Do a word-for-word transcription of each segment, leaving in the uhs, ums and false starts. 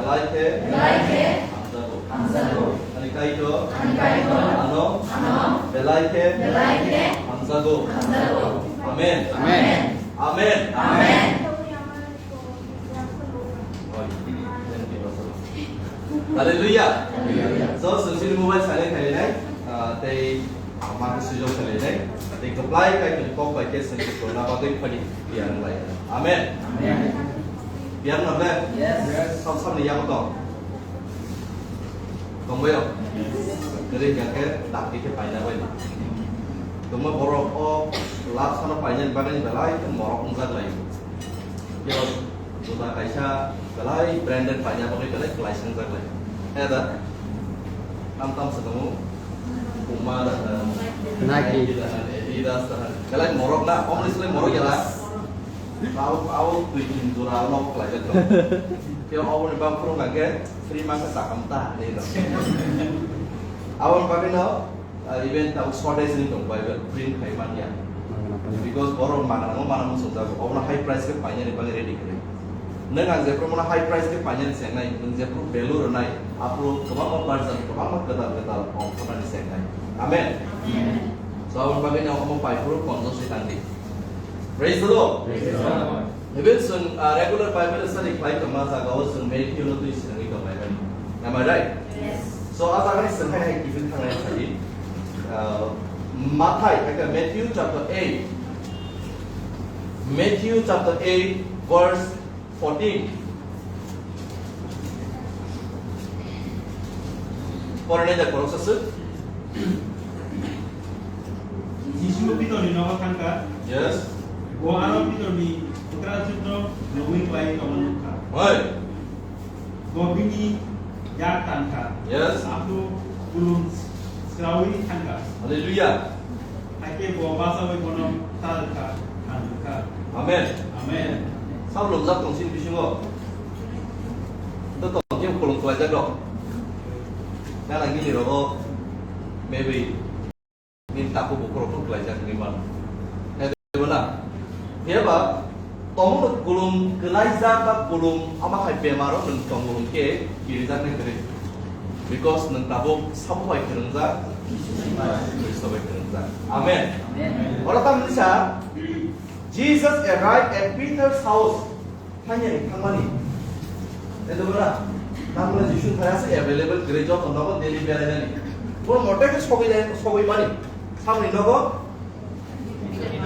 Belai khe. Belai khe. Hamjago. Hamjago. Ani Kaitor. Ani Kaitor. Ano. Ano. Belai khe. Belai khe. Hamjago. Hamjago. Amen. Amen. Amen. Amen. Hallelujah. Hallelujah. So, sosini mobile silent khainai, ah, tei, ah, ma switch off khainai. Tei kwplai Kaitor kok bai khe sengkhe tongna bagwi phani biang lai. Amen. Amen. Biang na ble? Yes. Yes. Sam samni yamo tong. Tongbayo? Kwrwi hwnkhe dakti khe paina bai. Tongma borok o lab sano painani bagwi belai khe morok wngjak lai. Kebo juta kaisa belai branded paina bagwi belai kwlai swngjak lai. He da? Tam tam se tongo. Puma da, Nike. Nike da, Adidas da. Belai morok na, omni sle morok ya da. Au, au, twi tin jora no khlaijak tong. Khe oboni bang phuru hwnkha khe free mangkha chakam ta hinwi rw. Aboni bagwi no, ah, even tabuk shortage ni tong Bible print khai man ya. Because borok mana no mana muchung jago. Obono high price khe painani bagwi ready khlai. Nwng ang jephru mono high price khe painani chengnai, nwng jephru value rwnai, aphuru kwbangma version, kwbangma kwtal kwtal ongkhornani chengnai. Amen. Amen. So, aboni bagwi no omo pai phuru konjo se tangdi. Praise the Lord. Praise the Lord. Even chwng, ah, regular Bible study khlai tongma jagao chwng Matthew no twi swnamwi tong lai mani. Am I right? Yes. So, ah jagani chwng hai hai kiphil thangnai thai. Ah, Mathai, aka Matthew chapter eight. Matthew chapter eight, verse fourteen. Porinai da koroksa swk. Jisu Pitorni nogo thangkha. Yes. Bo aro Pitorni bwkrajwkno nugwi klai tongma nukha. Oi. Bo bini yak tankha. Yes. Aphuru kulum sraui thangkha. Hallelujah. Hakhe bo bachaui bono ta rwkha, thang rwkha. Amen. Amen. Sabo lumjak tong chini bisingo. To tong khe kulum khlaijak rok. Gana gini rogo maybe nini takhuk bukhuk rok khlaijak hinwi mano. Hai de bo na? Phiya ba tongmung kulum kwlaijak ba kulum ama hai bemaro nwng tongo hwnkhe kirijaknai kwrwi. Because nwng tabuk sabo bai kwrwngjak, Khristo bai kwrwngjak. Amen. Amen. Oro tamni sa, Jesus arrived at Peter's house. Thangya ni thangmani. Edobra, nangmani Jisu thaya se available kwrwi joto nogo daily berainani. Bo mote khe sogwi lai, sogwi mani. Samni nogo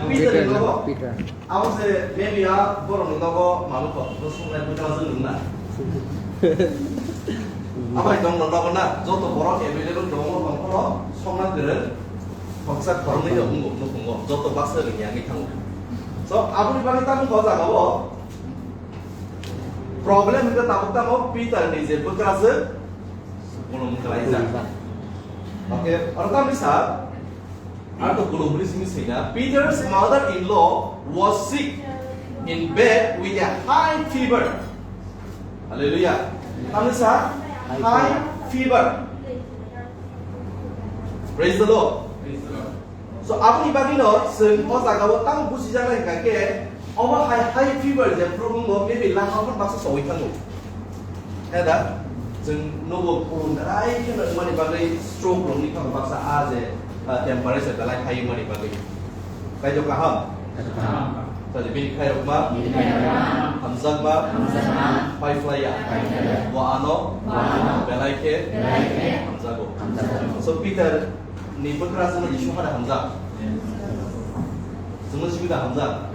Peter ni nogo. Peter. Abo se maybe a borok ni nogo malu kok bo sungnai bwkha jwng nung na. Abai tong no nogo na, joto borok available tongo, tong phano songna kwrwng. Khoksa khoroknwi no wngkuk nukhungo, joto baksa rwngya wngwi thango. So, aboni bagwi tamo o jaga o problem hwnkhe tabuk tamo Peter ni je bwkrajwk, bono mwkhlaijak. Okay, oro tamni sa, Ar to kulum bwrwi simi swina, Peter's mother-in-law was sick in bed with a high fever. Hallelujah. Tamni sa? High fever. Praise the Lord. So, aboni bagwi no chwng o jaga o tamo busijaknai hwnkha khe, obo high, high fever je problem bo maybe langma phano baksa sogwi thango. He da, chwng nogo kulum belai kheno wngmani bagwi stroke rokni phano baksa a je, ah, temperature belai high wngmani bagwi. Kaitor kaham? Kaitor kaham. Tadi bini khairokma? Bini khairokma. Hamjakma? Hamjakma. Paiphlaiya? Paiphlaiya. Bo ano? Bo ano. Belai khe? Belai khe? Hamjago. Hamjago. So Peter ni bwkra chwngno Jisu hada hamjak. Chwngno sibida hamjak.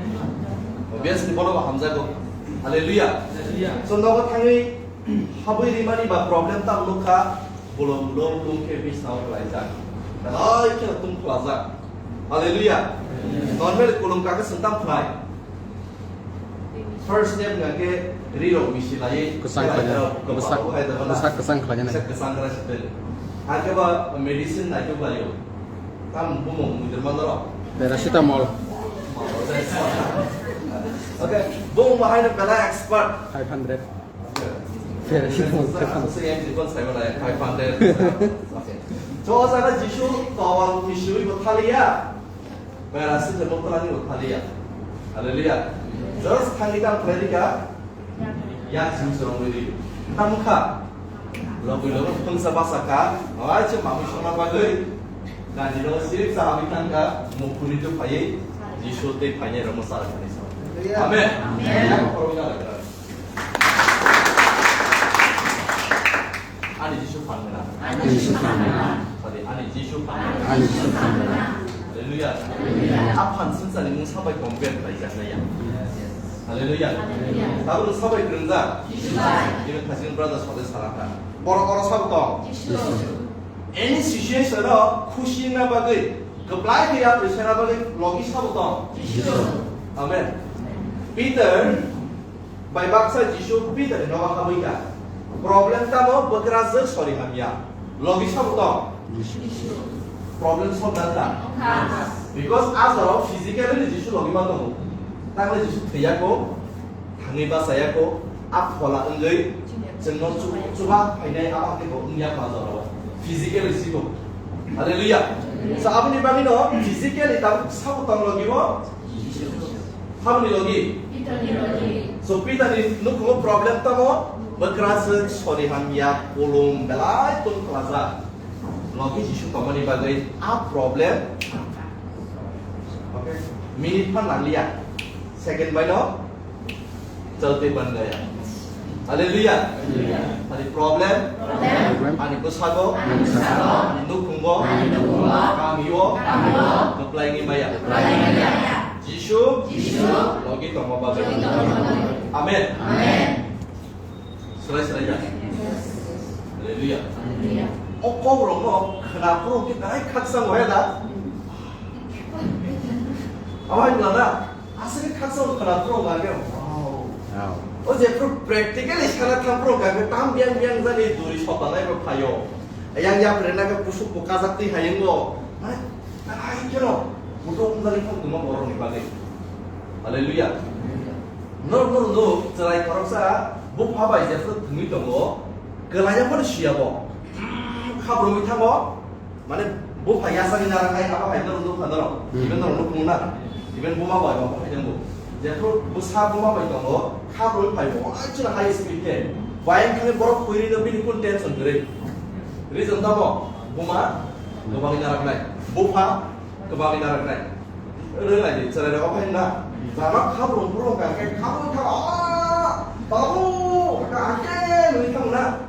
Obviously bono bo hamjago. Hallelujah. Hallelujah. So nogo thangwi habwi rimani ba problem tamo nukha, bolong lom lom khe bisnao klaijak. Belai kheno tung khlajak. Hallelujah. Normal kulum kake sengtam khlai. First step hwnkha khe ri rok misi laiwi kwchang khlai khlaina. Kwbang bwswk, hai da bana. Bwswk kwchang khlaina. Bwswk kwchang khlai site. Hakhe ba medicine naitok laio. Tam bumung mujur mandaro. Paracetamol. Okay, bumung bahai no belai expert. Five hundred. Paracetamol five hundred. Five hundred. Okay. So, o jaga Jisu towel misiwi bo thaliya. Paracetamol twlangwi bo thaliya. Hallelujah. Just thangwi tang khlairika. Yak sing sorong wi ri. Tamo kha? Logwi logwi phungsa basa kha. Ai, se mamui songna bagwi. Gari no sirip sa habwi thang kha. Mukhuni to phaiwi. Jisu tei phainai rok mo sara khanai sa. Amen. Amen. Ani Jisu phan gwnang. Ani Jisu phan gwnang. Sorry, ani Jisu phan gwnang. Ani Jisu phan gwnang. Hallelujah. Hallelujah. A phan swngcharni mung sabai compare khlai jak nai ya. Hallelujah. Hallelujah. Tabuk sabai kwrwngjak. Jisu bai. Ini khajin brother sode salaka. Borok oro sabo tong. Jisu. Any situation o khusi na bagwi, kwplai khe ya pressure na bagwi logi sabo tong. Jisu. Amen. Peter bai baksa Jisu Peter ni nogo habwi kha. Problem tamo bwkrajwk sori hamya. Logi sabo tong. Problem solve da ta. Because a jora physically ni Jisu logi ma tongo. Tangle Jisu thwiya ko, thangwi bachaya ko, a phola wngwi chwngno chu-, chuba phainai abo khe bo wngya ko a jora o. Physically si bo. Hallelujah. So aboni bagwi no physically tabuk sabo tong logi bo. Haboni logi? Peter ni logi. So Peter ni nukhungo problem tamo, bwkrajwk, sori hamya, kulum, belai tun khlajak. Logi Jisu tongmani bagwi a problem. Okay. Minute phan nangliya. Second bai no. Chalte ban gaya. Hallelujah. Hallelujah. Ani problem, problem. Ani bwsago, ani bwsago. Ani nukhungo, ani nukhungo. Kamio, kamio. Kwplai ni maya. Kwplai ni maya. Jisu, Jisu. Logi tongma bagwi. Logi tongma bagwi. Amen. Amen. Swrai swrai ya. Hallelujah. Hallelujah. O kok rok no khna phuru khe nai khaksa waya da. Amai bla na. Aswk khaksa wng khwna phuru hwnkha khe, wow. Wow. O jephru practically sana thang phuru hwnkha khe tam biyang biyang jani duri sotanai bo phaio. Yang yapre na khe pusuk bo kajak twi hai wngo. Hai, hai kheno, buto wngjaknai phang tongma borokni bagwi. Hallelujah. Nor, nor, nor, chwrai khoroksa bupha bai jephru thwngwi tongo, kwlaiya phano siya bo. Khabrumwi thango, Mane, bupha yasani narangnai abo hai norok nukha norok. Hmm. Even norok nukmung na. Even buma bai bo hai tongo. Jephru bwsa buma bai tongo, kha borok phai bo, ai chwla high speed khe. Bayang thangwi borok phuiri no bini kun tension kwrwi. Reason tamo, buma kwbangwi naraknai. Bupha kwbangwi naraknai. Rwnai di, chwrai rok phai na. Jama kha borok borok ka khe kha borok kha, "Ah, babu, ka khe," nwi thang na.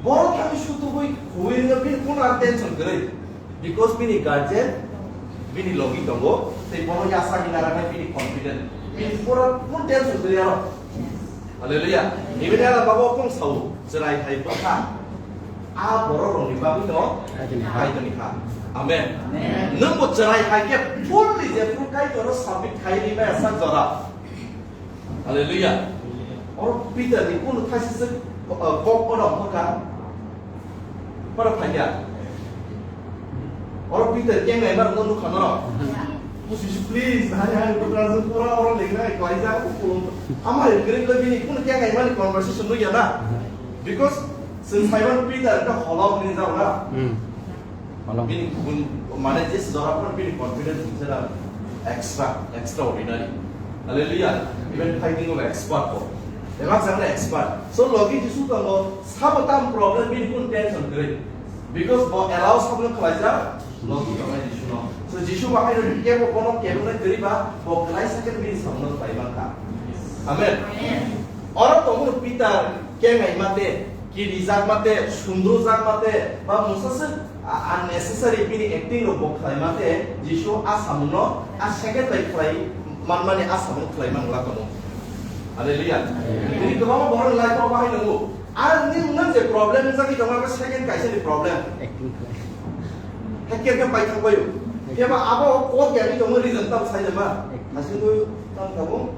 Borok thangwi sutubui phuiri no bini kun ar tension kwrwi. Because bini guardian, bini logi tongo, tei bono yasa hinna rwnai bini confident. Bini pura full tension kwrwi aro. Hallelujah. Ibini ala babo kong sao, chwrai hai bwkha. A borok rokni bagwi no Kaitorni ha. Kaitorni ha. Amen. Amen. Nwng bo chwrai hai khe fully jephru Kaitorno submit khai ri maya sak jora. Hallelujah. Oro Peter ni kunu thaisiswk, uh, kok ono wngkha. Para phaiya. Oro Peter kengai mar no nukha no. Pusi si please, hai hai, pura pura oro lengnai, klaijak, ukulung. Ama hai green lo bini kunu kengai mani conversation nukya na. Because since Simon Peter ka holok ni jao na. Hmm. Malang. Bini gun, mane, je jora pun bini confidence is a extra, extraordinary. Hallelujah. Even fighting of expert ko. Emak jang expert. So, logi Jisu tongo, sabo tam problem bini kun tension kwrwi. Because bo allow sabo khlaijak, logi tongnai Jisu no. So, Jisu bahai no kebo bono kebo na kwrwi ba, bo khlai second bini sabo no khlai mankha. Amen. Amen. Oro tongo Peter, kengai mate, kirijak mate, sundrujak mate, ba musaswk A, unnecessary bini acting rok bo khlai mate, Jisu a samung no a second bai khlai manmani a samung khlai man wngla tongo. Hallelujah. Bini kwbangma borok ni life o bahai nwngo. Ar nini nang je problem wngjakgwi tongo, abo second kaisa ni problem. Acting khlai. Hakhe khe pai thang bai o. Phiya ba abo kok ya ni tongo reason tam sai ma. Acting. Aswk tong tabung.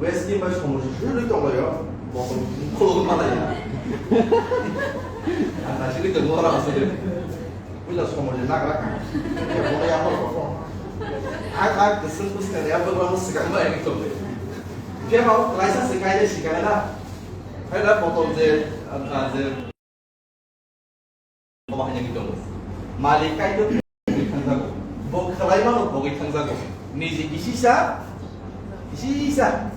West team bai somor se suri tong lai o. Bokol khuluk ma lai. Ang nasi ni tong ora aswk. Puila somor je nagra. Bokol ya bokol. Ak ak kesel kus kan ya bokol mo segang bai ni tong. Dia mau laisa sekai de sekai na. Hai da bokol je, ah, je. Omo hai nangwi tongo. Malik Kaitor bogwi thangjago. Bo khwlaimano bogwi thangjago. Niji kisisa, kisisa.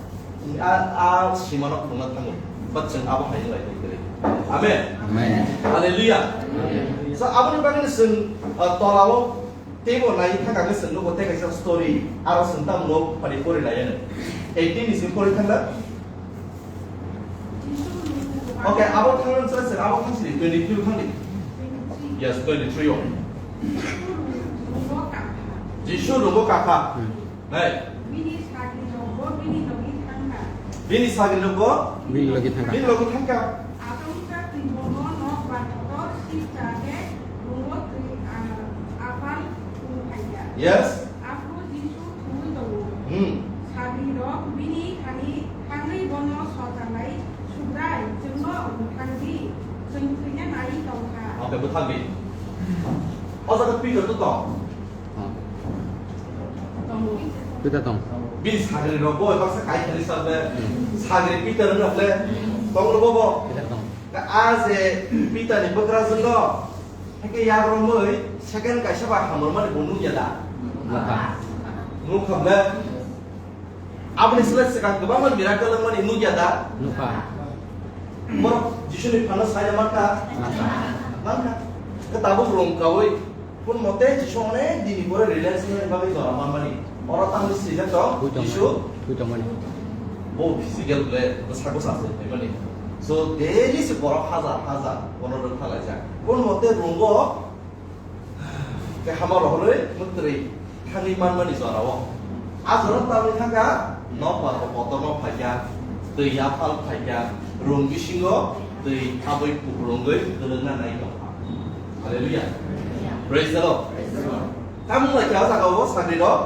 A, a simano phunukna thango. But chwng abo hai wng lai tong kwrwi. Amen. Amen. Hallelujah. So, aboni bagwi chwng, uh, tolao teibo nai thangkha khe chwng nugo tei kaisa story, aro chwng tamo nok phani pori lai ano. Eighteen ni simi pori thangla. Okay, abo thangna chwng, abo thang sini twenty-two thangni. Yes, twenty-three o. Jisu rogo kakha. Hmm. Nai. Bini sagrirokbo bini logi thangkha. Bini sagrirokbo bini logi thangkha. Bini logi thangkha. Achomsa twi bono nok bar kotor sip cha khe bungo twi, ah, aphal phung phaikha. Yes. Aphuru Jisu thwngwi tongo. Hmm. Sagrirok bini thani thangwi bono socha lai, "Subrai, chwngno bwthang di, chwng thwina nai tongkha." Okay, bwthang di. O jaga Peter to tong. Peter tong. Bini sagrirok bo baksa kai khali sa le. Sagri Peter wngkha le. Tong rw bo bo. Peter tong. Ka a je Peter ni bwkrajwk no. Hake yagromwi second kaisa ba hamormani bo nukya da. Nukha. Nukha le. Aboni slai swkang kwbangma miracle wngmani nukya da? Nukha. Borok Jisuni phano saina mankha? Mankha. Mankha. Khe tabuk rwngkaui, phone mote Jisu onek dini pore relax wngmani bagwi jora manmani. Oro tamni swijak tong, Twi tongmani. Jisu? Twi tongmani. Bo physical ble bwsakgo sasu hwnmani. So, daily se borok hajar hajar bono rwngthalaijak. Phone mote rwngo, Khe hama rohorwi mwtwrwi thangwi manmani jorao. A jorao tamni thangkha, nokbar bo kotorma phaikha, twi yaphal phaikha, room bisingo twi habwi kupulungwi kwlwngna nai tongkha. Hallelujah. Praise the Lord. Praise the Lord. Tamo lai kha o jaga o sagrirok.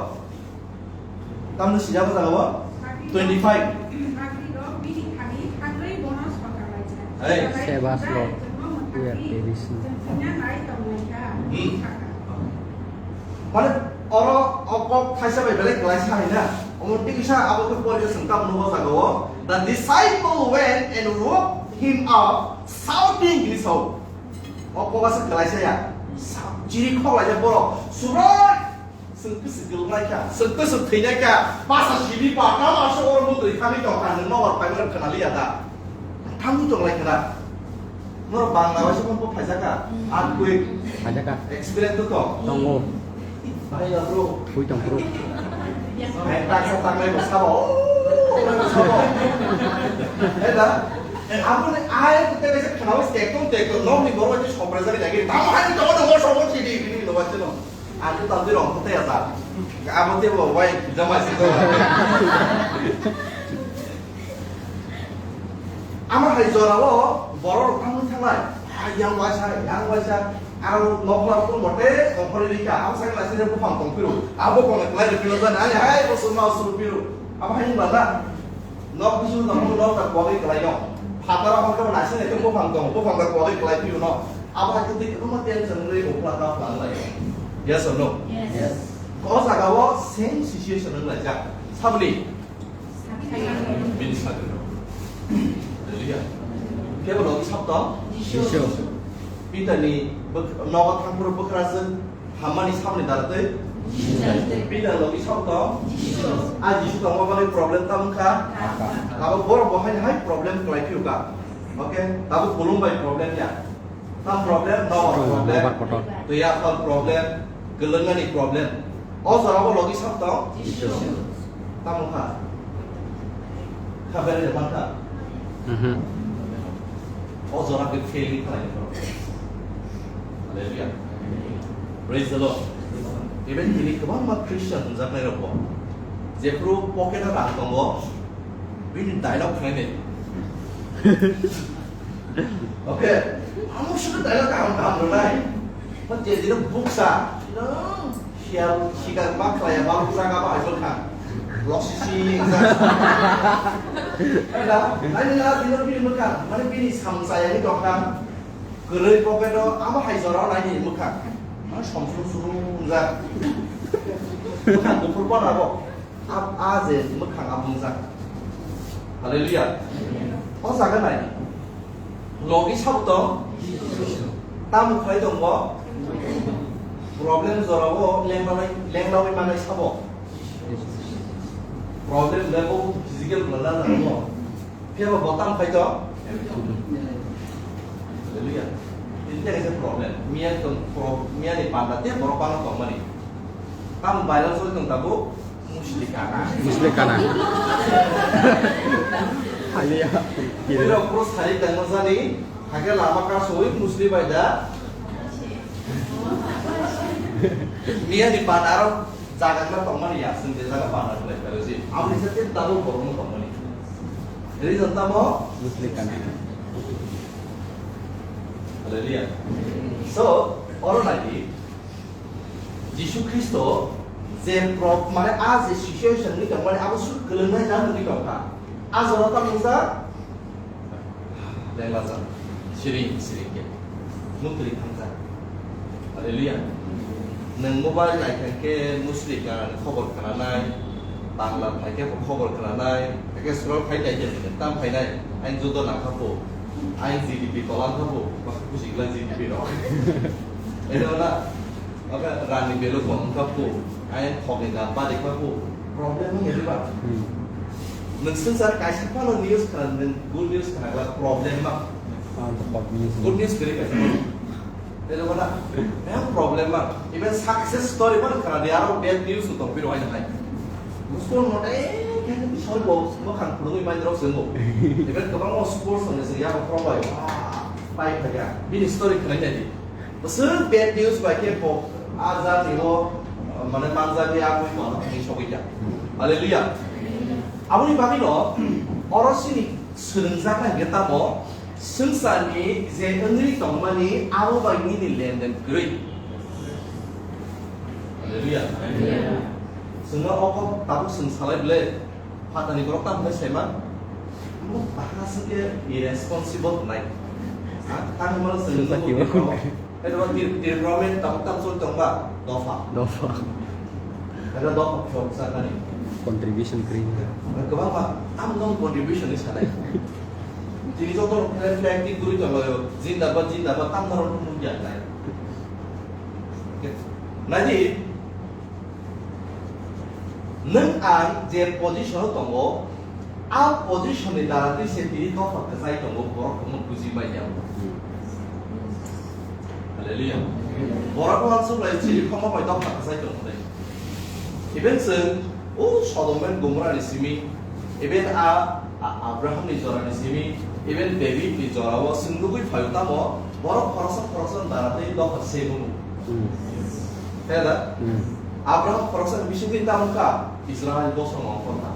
Tamni sijak o jaga o twenty-five. Sagrirok bini thani thangwi bono socha laijak. Hey. Save us, Lord. We are perishing. Chwng thwina nai tonglaikha. Hmm. Mane oro o kok thaisa bai belai kwlaisa hai na. Omo tei kisa abo khe pori khe chwng tamo nugo jaga o. The disciple went and woke him up, shouting, hini sao. O kok asa kwlaisa ya. Sa-, chiri khok laijak borok. Subrai! Chwng khe se gwlwng lai kha, chwng khe se thwinai kha, basa simi ba tamo aswk oro mung twi thangwi tong kha, nwng nobar phaibai khna liya da? Thangwi tong lai khna. Norok Bangla bai se phone phaijak kha, earthquake. Phaijak kha. Experience to tong. Tongo. Bahai ya bro. Hui tong bro. Hai taksa tanglai bo sabo. Sabo. Hai da? Aboni ai te se khna bai tekton tekton nokni borok bai se sobrajak jagiri. Tamo hai tong no sobo chidi bini lo bai se no. Ang khe tamni rong khe tei asa. Abo tei bo wai jama si do. Ama hai jorao borok rok thangwi thanglai. Hai yang waisa, yang waisa. Ang nokla phone mote tongphari rikha. Abo sai lai sini buphang tongphiro. Abo buphang lai rikha jani. Ani hai bo suma suru phiro. Abo hai wngla na. Nok bisingo tongmani nok da kwagwi kwlaino. Phataro hwnkhe bo naising naising buphang tongo, buphang da kwagwi kwlai phiyuno. Abo hai khe twi kwbangma tension wngwi bo phla ta phla wnglaio. Yes or no? Yes. Yes. O jagao same situation wnglaijak. Saboni? Bini sagrirok. Hallelujah. Kebo logi sab tong? Jisu. Peter ni bwk-, nogo thangphuru bwkrajwk Hammani samni dara tei? Jisu. Peter logi sabo tong? Jisu. A Jisu tongma bagwi problem tamo wngkha? Tamo. Abo borok bo haini hai problem kwlai phiyokha. Okay? Tabuk bolong bai problem ya. Tam problem, nobar problem. Nobar kotor. Twi aphal problem, kwlwngani problem. O jorabo logi sabo tong? Jisu. Tamo kha? Kha bere de mankha? Mhm. O jora khe failing khlai kha. Hallelujah. Praise the Lord. Even tini kwbangma Christian hwnjaknai rok bo, jephru pocket o rang tongo, bini dialogue khlai nai. Okay, amo sudu dialogue kaham kaham rwnai. But je dino buksa, no. Sial sikar ma khlaiya, balok jaga ba hai bwkha. Loksisi wngkha. Eda, naini na bini bini bwkha, mane bini samung chaya ni tongkha. Kwrwi pocket o abo hai jora o naini bwkha. Mane somsum suru wngjak. Bwkha kuphur bana bo. A, a je mwkhang abungjak. Hallelujah. O jaga nai. Logi sabo tong? Tamo khlai tong bo? Problem jora o lenglawi, lenglawi manai sabo? Problem le bo physical bwla na bo. Phiya bo bo tamo khai tong? There is a problem. Miya tong pro-, miya ni panda te borok bangma tongmani. Tam viral soi tong tabuk musli kana. Musli kana. Haliya. Iro pro sari tangma jani, hake lama ka soi musli bai da. Miya ni panda aro jaga ka tongmani ya, sing je jaga panda lai karo ji. Amni sa te tabuk borok tongmani. Reason tamo? Musli kana. Hallelujah. So, oro nai di, Jisu Khristo je pro-, mane a je situation ni tong mani abo suk kwlwngnai na nugwi tong kha. A jora tamo sa? Lengla sa. Siring, siring ke. Mukri thang sa. Hallelujah. Nwng mobile nai thang khe musli kana khobor khna nai. Bangla phai khe bo khobor khna nai. Eke scroll khai khai khe tam phai nai. Ain judo na kha po. Ain G D P tolang kha po. Bak kusi gla G D P no. Eno na. Oke, rani belo ko wngkha po, ai khokni da bari kha po, problem wng ya ba? Hmm. Nwng swngchar kaisa phano news khna, nwng good news khna gla problem ma. Ah, the bad news. Good news kwrwi kaisa phano. Tei logo na, em problem ma. Even success story phano khna di, aro bad news no tong phiro aina hai. Muskul mote, khe ni sol bo, mo khang phulugwi mai drok swngo. Even kwbangma sports ni sing ya pro bai. Wah, pai kha ya. Bini story khna nai di. Bwswk bad news bai khe bo a jati o, mane, manjak ya, bui mano hwnwi sogwi ya. Hallelujah. Aboni bagwi no, oro sini swrwngjaknai hwnkhe tamo, swngcharni je wngwi tongmani abo bai nini lenden kwrwi. Hallelujah. Chwngno o kok tabuk chwng salai ble. Phatani borok tamo hinwi saima? Omo bahasa khe irresponsible hwnwi. Ha? Tamo mano chwng Sati nukgo o. Ero tir-, tir problem tamo tamo song tongba? Dopha. Dopha. Ero dopha phiyok sakani. Contribution kwrwi. Kwbangma tamo nong contribution ni sanai. Tini joto plan plan ti kwrwi tonglaio. Zindabad, zindabad, tamo norok nukya nai. Nadi, nwng ang je position o tongo, a position ni dara twi se tini dopha kwchai tongo, borok kwbangma buji manya. Hallelujah. Borok uansuk lai chini khoma bai dopha kwchai tongo de. Even chwng o Sodom and Gomorrah ni simi, even a A-, Abraham ni jora ni simi, even David ni jora o chwng nugwi phaio tamo, borok khoroksa khoroksa ni dara tei dopha se mano. Hmm. Khe da? Hmm. Abraham khoroksa ni bisingtwi tamo kha Israel bosong ongkhor kha.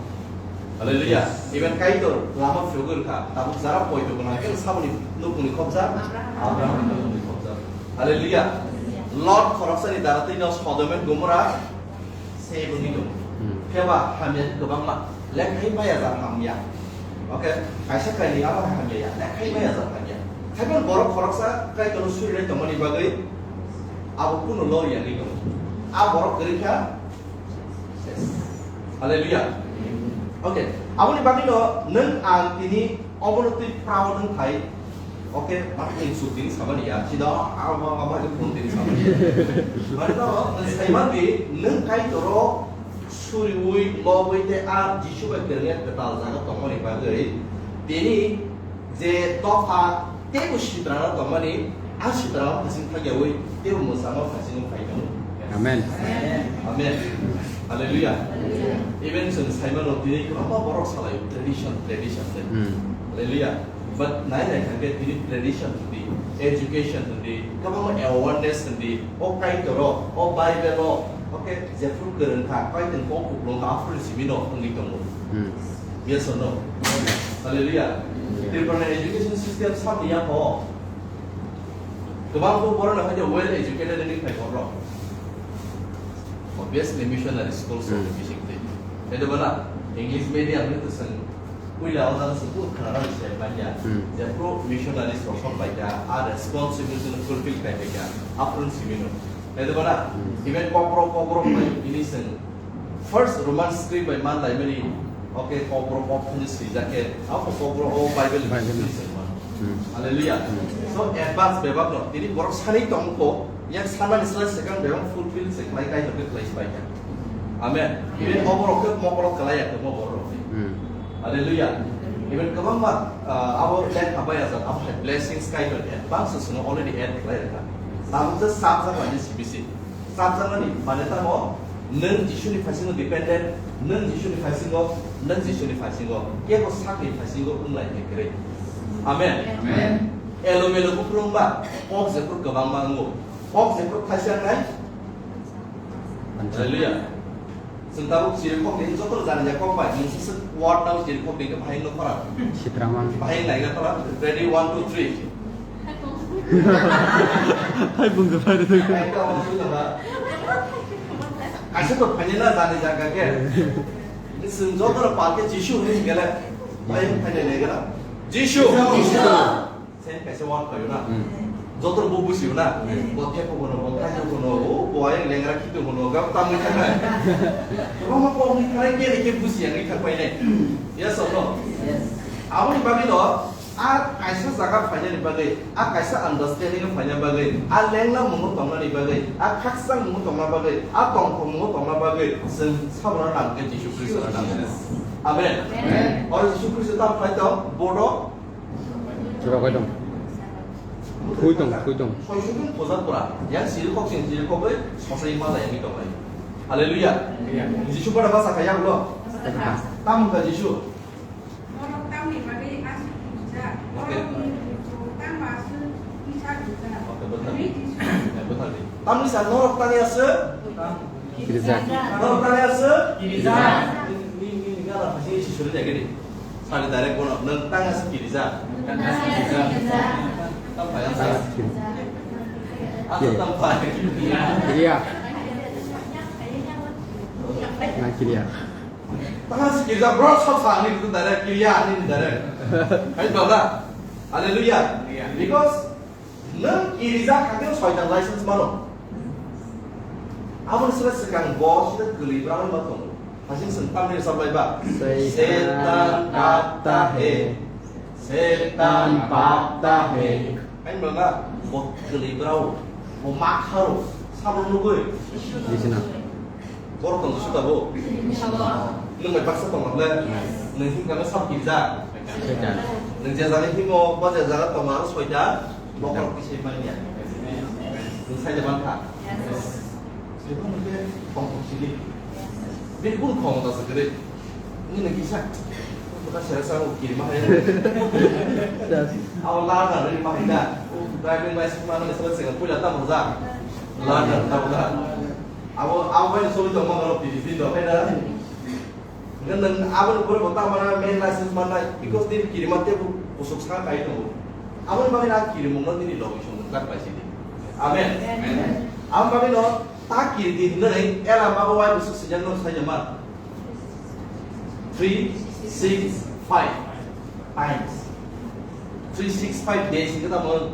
Hallelujah. Even Kaitor lama phiyogwi rwkha, tabuk jara poito gwnang khe saboni nukungni khobja? Abraham. Abraham ni nukungni khobja. Hallelujah. Lot khoroksa ni dara tei no Sodom and Gomorrah Se bwrwi tongo. Hmm. Phiya ba hamya kwbangma. Lekhai maya jar hamya. Okay? Kaisa kainwi abo hamya ya. Lekhai maya jar hamya. Haiphano borok khoroksa Kaitorno surinai tongmani bagwi abo kuno lor ya ni tongo. A borok kwrwi kha. Ses. Hallelujah. Okay. Aboni bagwino nwng ang tini obono twi proud wng thai. Okay, but insult tini samani ya, sida ama ama phone tini samani ya. Mane no, saiman di, nwng Kaitoro suriwi, lobwi te a Jisu bai kwrwngya kwtal jaga tongmani bagwi, tini je dopha teibo sitrano tongmani, a sitrano phasing thakyawi teibo mwsamo phasing phai tongo. Amen. Amen. Hallelujah. Even chwng saimano tini kwbangma borok salai tradition, tradition de. Hmm. Hallelujah. But nai nai kha khe tini tradition hwndi, education hwndi, kwbangma awareness hwndi, o Kaitor o, o Bible o, okay, jephru kwrwng kha, Kaitor kok kuplung kha, aphuru simi no wngwi tongo. Hmm. Yes or no? Hallelujah. Yeah. Tripura education system sab ya ho. Kwbang bo borok no hai well educated wngwi phai borok. Obviously missionary schools Hmm. of the basic thing. Khe de bana English medium ni to sang Puila o jaga se buh khna rang se manya. Hmm. Jephru missionaries rok sok bai kha, a responsibility no fulfill khai bai kha, aphuru simi no. Nai de bana, Hmm. even kokborok, kokborok bai ini seng first Roman script bai man lai mani, okay, kokborok kok thani swijak khe, a kokborok o Bible ni Bible. Script seng man. Hmm. Hallelujah. Hmm. So advance bebak no, tini borok sanwi tong kho, yang sanani slai sekang bebak fulfill se khlai kai hokhe khlai bai kha. Amen. Even oborok khe mokolok khlai ya khe mo borok. Hmm. Hallelujah. Even kwbangma, ah, abo lekha bai ajak, abo hai blessings Kaitor advance o chwngno already add khlai rwkha. Tabuk just sabjak laini C B C. Sabjaknani mane tamo, nwng Jisuni phaisingo dependent, nwng Jisuni phaisingo, nwng Jisuni phaisingo, kebo sakni phaisingo wng lai khe kwrwi. Amen. Amen. Elo melo kupulung ba, kok jephru kwbangma wngo. Kok jephru thaisa wngnai. Hallelujah. Chwng tabuk chirikhok ni joto jani ya kok bai, nwng sese word nang chirikhok ni bahai no khora. Sitraman. Bahai nai ga khora. Ready, one, two, three. Hai bung ga bai. Hai ka wang sui na ba. Kaisa to phanya na jani jaga ke. Ni chwng joto ro pal ke Jisu ni gele. Bahai phanya nai ga. Jisu. Jisu. Sen kaisa word phaio na. Hmm. Joto bo busio na. Hmm. Bo thepo bono, bo thaijo bono, o bo ai lengra khito bono, gam tamwi thangnai. Roma kok ni thangnai, kene ke busi yang ni thang painai. Yes or no? Yes. Aboni bagwi no, a kaisa jaga phainani bagwi, a kaisa understanding phaina bagwi, a lengna mungo tongnani bagwi, a khakchang mungo tongna bagwi, a tongthok mungo tongna bagwi, chwng sabono nang khe Jisu Khristo nang. Amen. Amen. Oro Jisu Khristo tam phai tong, bodo Chwrabai tong. Khui tong, khui tong. Soisukung puja pura. Yang siri kok sing siri kok bai sosai ma yang itu bai. Haleluya. Amen. Jisu pada bahasa kaya ulo. Bahasa. Tam ka Jisu. Norok tamni bagwi aswk puja. Oke. Norokni puja tam aswk isa puja. Oke, betul. Ini Jisu. Ya, betul. Tamni sa norok tani aswk. Girja. Norok tani aswk? Girja. Ni, ni, ni, ni, gana phaisi isi suri jagedi. Sari direct bono, nwng tang aswk girja. Nwng tang aswk girja. Tam phai aswk. Aswk tam phai. Kiriya. Na kiriya. Tang aswk girja, bro, sab sa ni tu direct, kiriya ni direct. Hai baba. Hallelujah. Because Nwng kirijak kha khe soitan license mano. Aboni sle swkang bo sida kwlwi bwrangwi ma tongo. Hasing swng tamni rwchap lai ba? Satan bhagta hai. Satan bhagta hai. Hain bwrwngna bo kwlwi bwrao, bo ma kharo, sabo nugwi. Bisina. Borok tong Jisu tabuk? Tabuk. Nwng bai baksa tong le? Yes. Nwng himkha no sab kirijak? Soitan. Nwng je jaga himo, ba je jaga tongo, aro soitan, bokhorok tisai manya. Nwng sai de mankha? Yes. Sebo nwng khe tongthok sidi. Bini kunu khomota se kwrwi. Nwng nwng kisa. Bwkha sera sa o kirima hai. Yes. Abo ladar rwi ma hai da. Driving license manani sabo se puila tamo ja. Ladar tamo ja. Abo, abo bai sori tong mano, P D P do, hai da? Ngan nang abo ni pore bota mana main license manai, because din kiri mate bu kusuk sa kai tongo. Abo ni bagwi na kiri mungno dini logi song kat pai sidi. Amen. Amen. Abo bagwi no ta kiri di hinoi, era mago wai busuk sijak no sai jama. Three six five times. Three six five days, kita mo?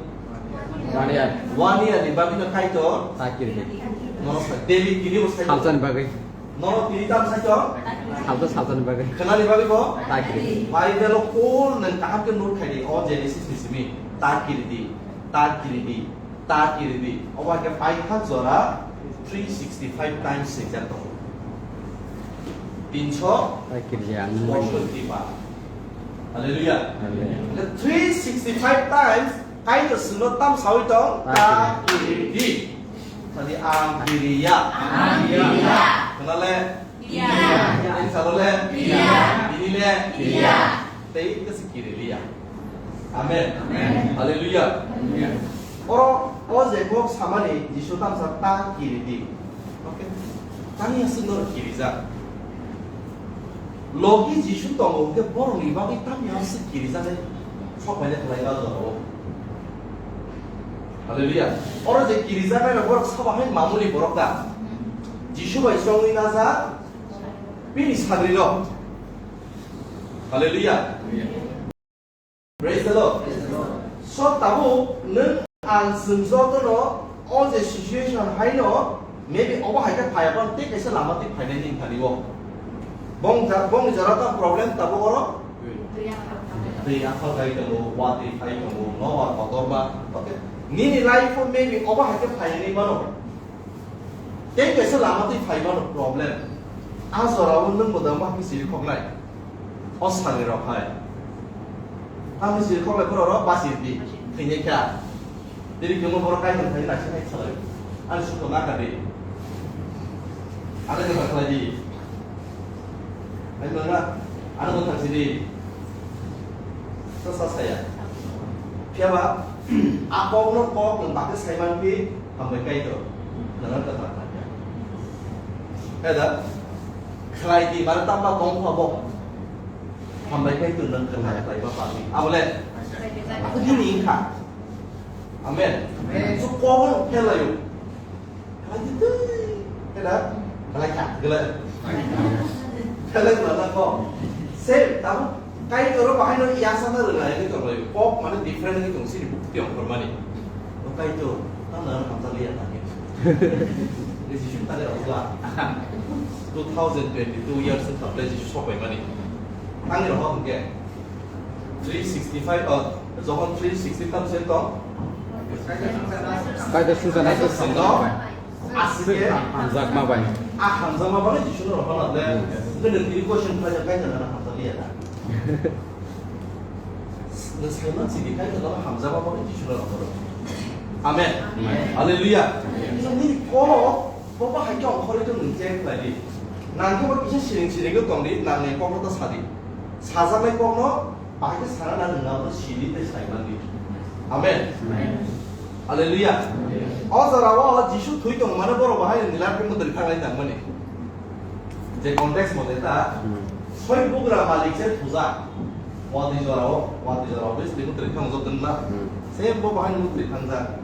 One year. One year ni bagwi no kaitor. Ta kiri. Nono sa daily kiri o sai. Salsa ni bagwi. Nono kiri tam sai to? Salsa, salsa ni bagwi. Khana ni bagwi bo? Ta kiri. Bai belo kol nang kaham ke note khai di. O Genesis ni simi. Ta kiri di. Ta kiri di. Ta kiri di. Obo hai khe pai kha jora three sixty five times swijak tongo. Tinso poshoti bar. Hallelujah. Hallelujah. Three sixty five times Kaitor sino tam sawi tong, ta kiri di. Tadi ang kiri ya. Ang kiri ya. Kenale? Kiri ya. Ini salo le? Kiri ya. Ini le? Kiri ya. Tei kasi kiri liya. Amen. Amen. Hallelujah. Amen. Oro, o je kok samani Jisu tamsa ta kiri di. Okay. Tani aswk nor kirijak. Logi Jisu tongo hwnkhe borokni bagwi tamni aswk kirijaknai sok painai khlai ba jorao. Hallelujah. Oro je kirijaknai rok borok sabo hai mamuli borok da. Jisu bai chongwi najak bini sagri rok. Hallelujah. Praise the Lord. So, tabuk nwng ang chwng jotono o je situation haino, maybe obo hai khe phai aphano tei kaisa lama twi phainai ni thani o. Bong ja-, bong jora ta problem tabuk oro? Twi aphal kai tongo, watwi phai tongo, nobar kotorma. Okay. Nini life o maybe obo hai khe phainai mano. Tei kaisa lama twi phai mano problem. A jorao nwng bo da ma khe siri khoknai. O sari rok hai. Tamni sir kok lai borok rok basi di. Thwinai kha. Diri kemo borok kai thang thai nasi hai salai. Ani suko na ka di. Ani ka khlai di. Ai mana? Ani ko thang sidi. Sa sa saya. Phiya ba? A kok no kok no bakhe sai man phi hambai kai to. Nana ka thang thang ya. Ada. Khlai di mana tamba tong kha bo. Hambai kai to nang khlai khlai ba pami. Abole. Aku dini kha. Amen. Amen. So kok no phelayo. Khlai di tei. Keda? Khlai kha, khlai. Khlai mana ko? Same, tamo? Kaitor bahai no yasa na rwna ini tong lai. Pop mane different ini tong sini bukti ong kormani. O Kaitor, tamo na hamsa liya na ke. Ini sisum tadi rokla. Two thousand twenty-two years in place sisum sopai mani. Tangi rohok ke. Three sixty-five, oh, John three sixty tam se tong. Kaida susa na Kaisa sendo. Asike. Hamjakma bai. A hamjakma bai Jisu no rohor na le. Hmm. Ngi ngi question phai jang kai jang na hamjak liya na. Ngi sai man sidi kai jang na hamjakma bai Jisu no rohor. Amen. Amen. Hallelujah. Amen. Ngi ko bo ba hai jong khore to ngi check lai di. Nang ko ba kisa siring siring ko tong di, nang ni kok ta sa di. Sajaknai kokno bahai khe sana na nang abo sini tei sai mandi. Amen. Amen. Hallelujah. Amen. O jora o Jisu thwi tong mane borok bahai ni lar khe mundri thanglai tang mani. Je context mo ta, hmm, soi bugra malik se thuja. Wadi jora o, wadi jora o, bis ni mundri thang jok na. Hmm. Se bo bahai ni mundri thang ja.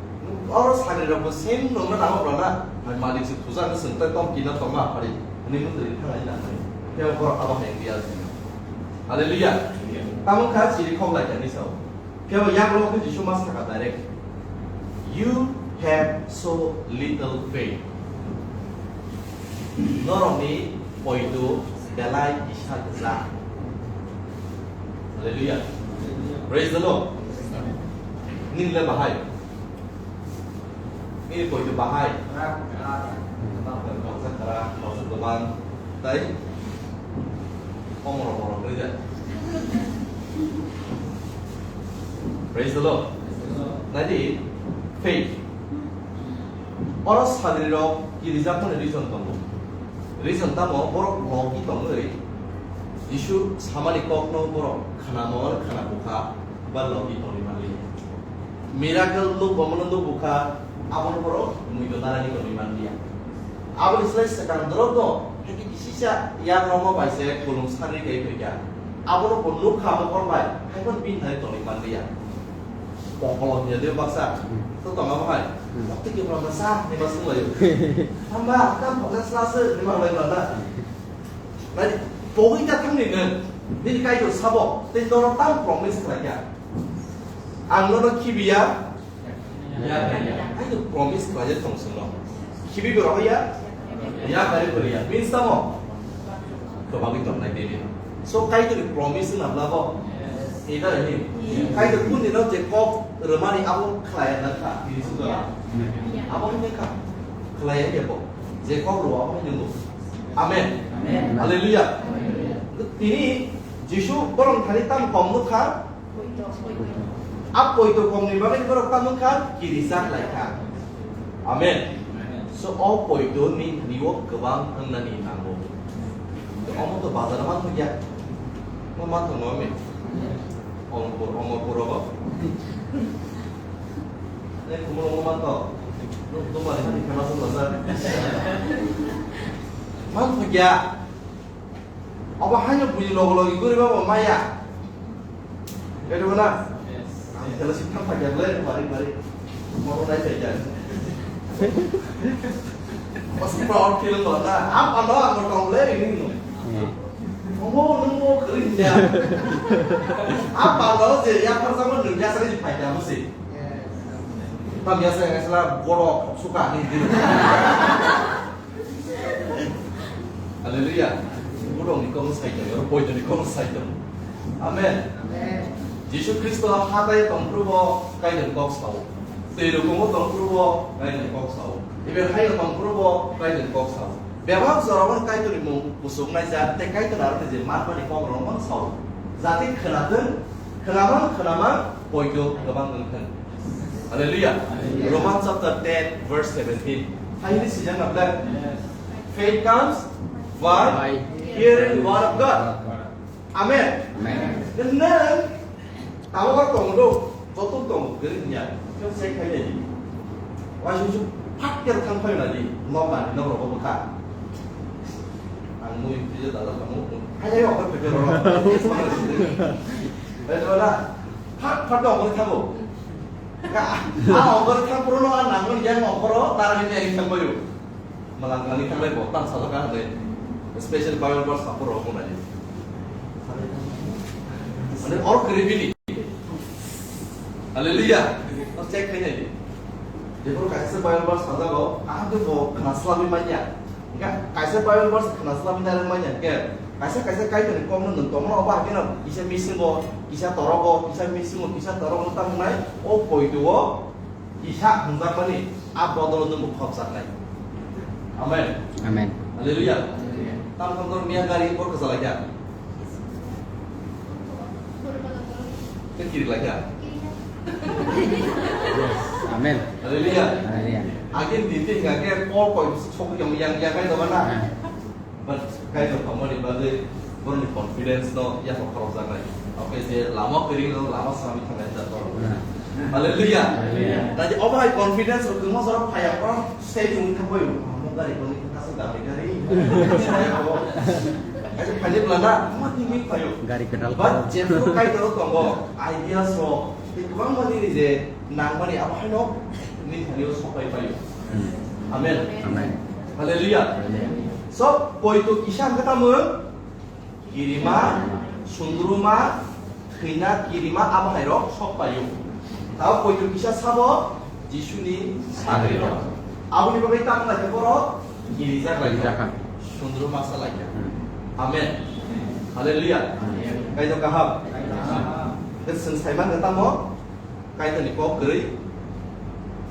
Oro sagri rok bo same nong na nang bro na. Hai malik se thuja na seng tai tom kina tong ma phari. Ni mundri thanglai tang mani. Khe borok abo hai dia. Hallelujah. Tamo kha chiri khok lai kani sao. Kebo yak lo khe Jisu ma saka direct. "You have so little faith." Norokni poito belai kisa gesa. Hallelujah. Praise the Lord. Nini le bahai. Nini poito bahai. Bangsa khara, bangsa gobang. Tai. Omoro moro koi da. Praise the Lord. Nadi faith. Oro sadri rok kirijak mani reason tongo. Reason tamo borok logi tongwi Jisu samani kokno borok khana mon khana bukha ba logi tongwi manli. Miracle nuk bomono nuk bukha abono borok muito narani tongwi manliya. Aboni slai swkang dorok no, haikhe kisisa yak rokma bai se kolom sarwi kai phaikha. Abono bo nukha mokol bai, haikhe bini thani tongwi manliya. Pokolo hiya de baksa, hmm, to tonga bahai. Hmm. Tei ke pura sa ni ma sung layo. Hamba, kam pokna sla se ni ma lai mana. Nai, pogwi ta thang ni nang. Nini Kaitor sabo, tei nono tang promise khlai kha. Ang nono khibiya. Ai to promise khlai tong sung no. Khibi bo roya. Ya kari bo ya. Means tamo. Kobagwi tong nai deni. So Kaitor ni promise na bla bo. Ida ni. Kaitor kun ni no je kok remani abo khlai na kha. Ini sudah. Abo ni kha. Khlai ya bo. Je kok ro abo ni no. Amen. Amen. Hallelujah. Tini Jisu borong thani tam kom nukha. A poito kom ni bagwi borok tam wngkha kirijak lai kha. Amen. So o poito ni niwo kwbang wngnani nango. Omo to bazar man thokya. Mo man thok no me. Ongpur, Omorpur rogo. Ne kumul omo man to. Nuk to mari mari khana sung bazar. Man thokya. Obo haino buji logo logi guriba bo maya. Kaido na? Ang tela sitham phai jak le bari bari. Moto nai phai jak. Mas proud feel ko na. Apa lo ang tong le ini no. Omo nung mo kering ya. Apa lo je ya pertama nung ya sari phai jak mesti. Tam ya saya sala borok suka ni. Hallelujah. Borok ni kok sai tong, oro poito ni kok sai tong. Amen. Amen. Jisu Kristo hatai tong prubo kaidon kok sao. Tei rokomo tong prubo kaidon kok sao. Ibe haino tong prubo kaidon kok sao. Bebak jorao kaidon ni mung kusuk nai ja, tei kaidon aro je man mani kok rok man sao. Jati khwnathwng, Khwnamang, khwnamang, poito kwbang wng thung. Hallelujah. Romans chapter ten, verse seventeen. Highly sijak na ble. Faith comes by hearing the word of God. Amen. Amen. Then, then, tamo ba tong do, joto tong, gari nya. Kau check khai dai. Wai su su, phat khe thang phai na di, nok na di, nok rok bo kha. Ang mui tije dada tamo. Hai hai, offer prepare ro. Hai, dada. Phat, phat, offer thango. Ka, a, offer thang pro no, a, nang, yang, offer ro, nara ni yang thang bayu. Malang kali thang lai bo, tang sa ka, le. Special Bible verse, offer ro, mo na di. Mane, or kribini. Hallelujah. Check khai nai. Jeporo kaisa Bible verse sajak o, kaham khe bo khna swlamwi manya. Hingkhe kaisa Bible verse khna swlamwi narwk manya hingkhe, kaisa kaisa Kaitorni kokno nwng tongmano obo hai kheno kisa misingo, kisa torogo, kisa misingo, kisa torogo tamo wngnai, o poito o kisa hwnjakmani a bodolo nwngbo khopjaknai. Amen. Amen. Hallelujah. Tamo tamo miya gari bor kwchalaikha. Khe kiri laikha. Yes. Amen. Hallelujah. Hallelujah. Again, diti hingkha khe Paul koi sok yang, yang, yang kai doga na. Amen. But kai dok pamani bagwi boroni confidence no ya ko khorok jagai. Okay, je lama kering no lama sami thangai da to. Amen. Hallelujah. Hallelujah. Tadi obo hai confidence ro kemo soro phaya ko sei yung thangoi. Amo gari ko ni kaso gari gari. Saya ko. Kaisa phaini bwlana, ma tini phaio. Gari kwtal. But jephru Kaitor tongo, ideas rok, tei kwbangma nini je nangmani abo haino nini thani o sopai phaio. Hmm. Amen. Amen. Hallelujah. Amen. So, poito kisa hwnkhe tamo, kirima, sundruma, thwina, kirima, abo hai rok sok paio. Tabo poito kisa sabo, Jisuni sagri rok. Aboni bagwi tamo lai khe borok girijak lai kha. Girijak kha. Sundruma sa lai kha. Hmm. Amen. Hallelujah. Amen. Kaitor kaham. Amen. Khe chwng sai man kha tamo, Kaitorni kok kwrwi,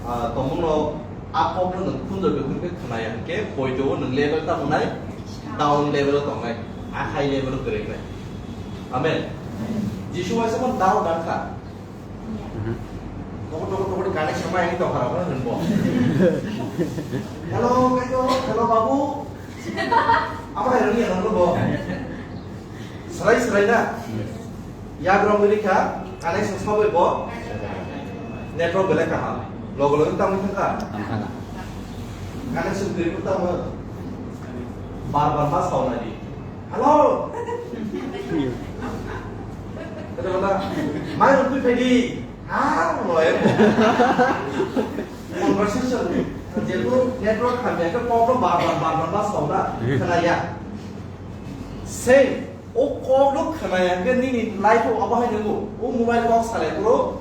ah, tongmungno a kokno nwng khunjor bai khunjor khe khwnaya hwnkhe, poito o nwng level tamo nai, down level o tongnai, a high level o kwrwi nai. Amen. Jisu waisa man down dan kha. Mhm. Tokor, tokor, tokor, kanek sama yang itu harap kan, bo. Hello, Kaitor, hello, Babu. Apa yang ini yang bo? Serai, serai na. Yagrong ini kha, kanek sama bo. Network belai kaham. Logo, logo, tamu itu kha. Kanek sendiri pun tamu. Bar, bar, mas kau lagi. Hello. Kata kata, mai rukui phaidi. Ah, no, eh. Conversation. Jetu network hamya ke problem bar bar bar bar bar sauna khnaya. Same. O kok no khnaya ke nini life o abo hai nungo. O mobile kok sale bro.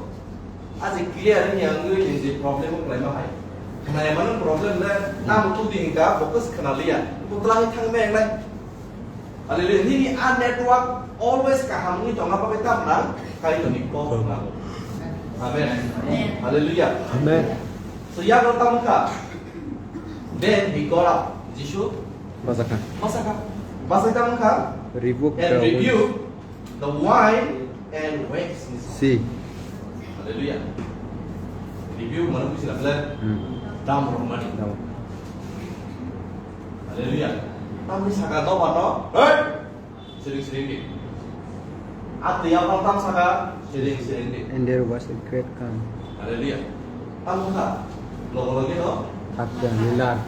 Aji clear ni ang ni je problem o khlai ma hai. Khnaya mano problem le na mo tu ding ka focus khna liya. Ko tlang thang me nai. Hallelujah. Nini a network always kaham wngwi tongna bagwi tamo nang Kaitorni kok nango. Amen. Amen. Hallelujah. Amen. So, yago tamo kha. Then he got up. Jisu Bachakha. Bachakha. Bachai tamo kha. Rebuke And the wind. rebuke the wind and waves. See. Hallelujah. Rebuke mano buji na ble. Hmm. Dam romani. Dam. Hallelujah. Tamni saka no bano, hey! Siring siring di. Atwi abang tam saka, siring siring di. And there was a great calm. Hallelujah. Tam kha, logo logi no. Hakya nila.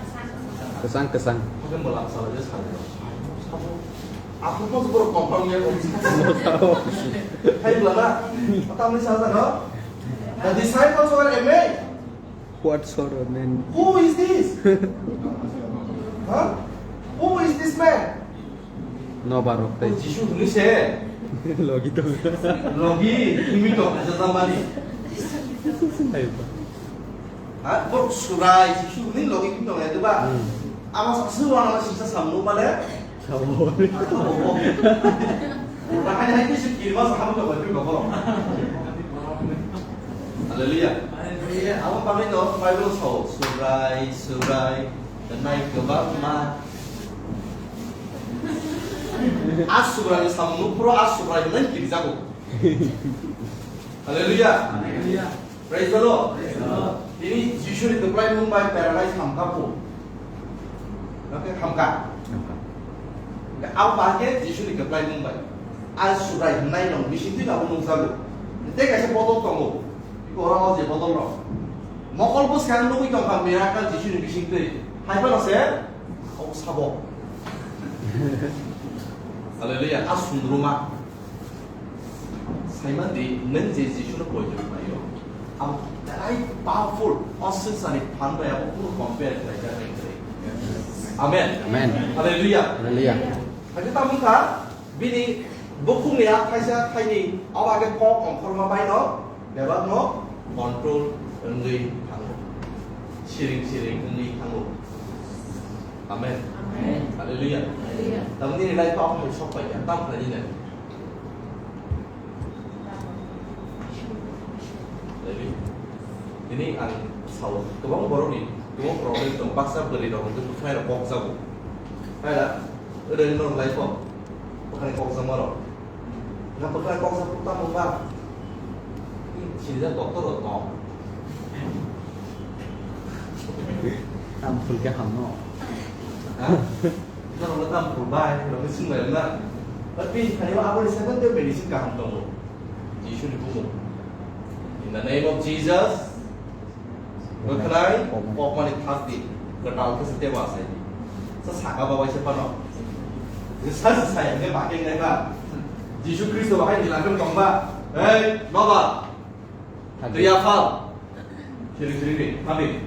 Kesang kesang. Mungkin belak salah je salah. Aku pun super confirm ya. Hai belana. Tamni saka no. The disciples were amazed. What sort of man? Who is this? Huh? Who is this man? No barok O tai. Jisu hwnwi se. Logi to. Logi, himi to, kaisa tamani. Ayo. Ha? Bo surai, Jisu hwnwi logi himi to, ya, diba? Hmm. Ama sa su wana sisa samnu mane. Sabo. Bahai hai kisi kirima saham ka baju ka boro. Hallelujah. Hallelujah. Abo bagwi no Bible sao, Subrai, Subrai, the night kebab ma. As Subrai samung puro as Subrai nai kiri jago. Hallelujah. Hallelujah. Praise the Lord. Praise the Lord. Tini Jisuni kwplai mung bai paralyze hamka po. Oke, hamka. Oke, abo bahai khe Jisuni kwplai mung bai. Al Shaddai hwnwi nang bising twi abo nukjago. Tei kaisa bodol tongo. Iko oro o je bodol rok. Mokol bwskang nugwi tongkha miracle Jisuni bising twi. Hai phano se, o sabo. Hallelujah. A sundruma. Saimandi, nwng je Jisuno poito khlaio, abo belai powerful, o swngcharni phan bai abo kunu compare khlai jaknai kwrwi. Amen. Amen. Hallelujah. Hallelujah. Hakhe tamo wngkha, bini bukhukni a thaisa thaini, abo hakhe kok ongkhorma baino bebakno control wngwi thango. Siring siring wngwi thango. Amen. Amen. Hallelujah. Hallelujah. Tamni nini life o hai sok paikha, tam khlainai. Jadi, ini ang sao, kwbang borokni, kwbang problem tong, baksa bwrwi rok hwnkhe bwkhwnai rok kok jago. Hai da, oda norok lai kok, bwkhwnai kok jama rok. Na bwkhwnai kok jak tamo ba? Sinijak doctor rok tong. Tam phulke hamno. Ha? Norokno tam phulbai, norokno swngbai wngna. But bini thani o aboni second medicine kaham tongo. Jisuni bumung. In the name of Jesus, bwkhwnai, kokmani thak di, kwtal khe se tebo asai di. Sa saka babai se phano. Sa sa yang khe bakeng nai ba. Jisu Khristo bahai ni langkhe tong ba. Hei, noba. Twi aphal. Khiri khiri ni, mani.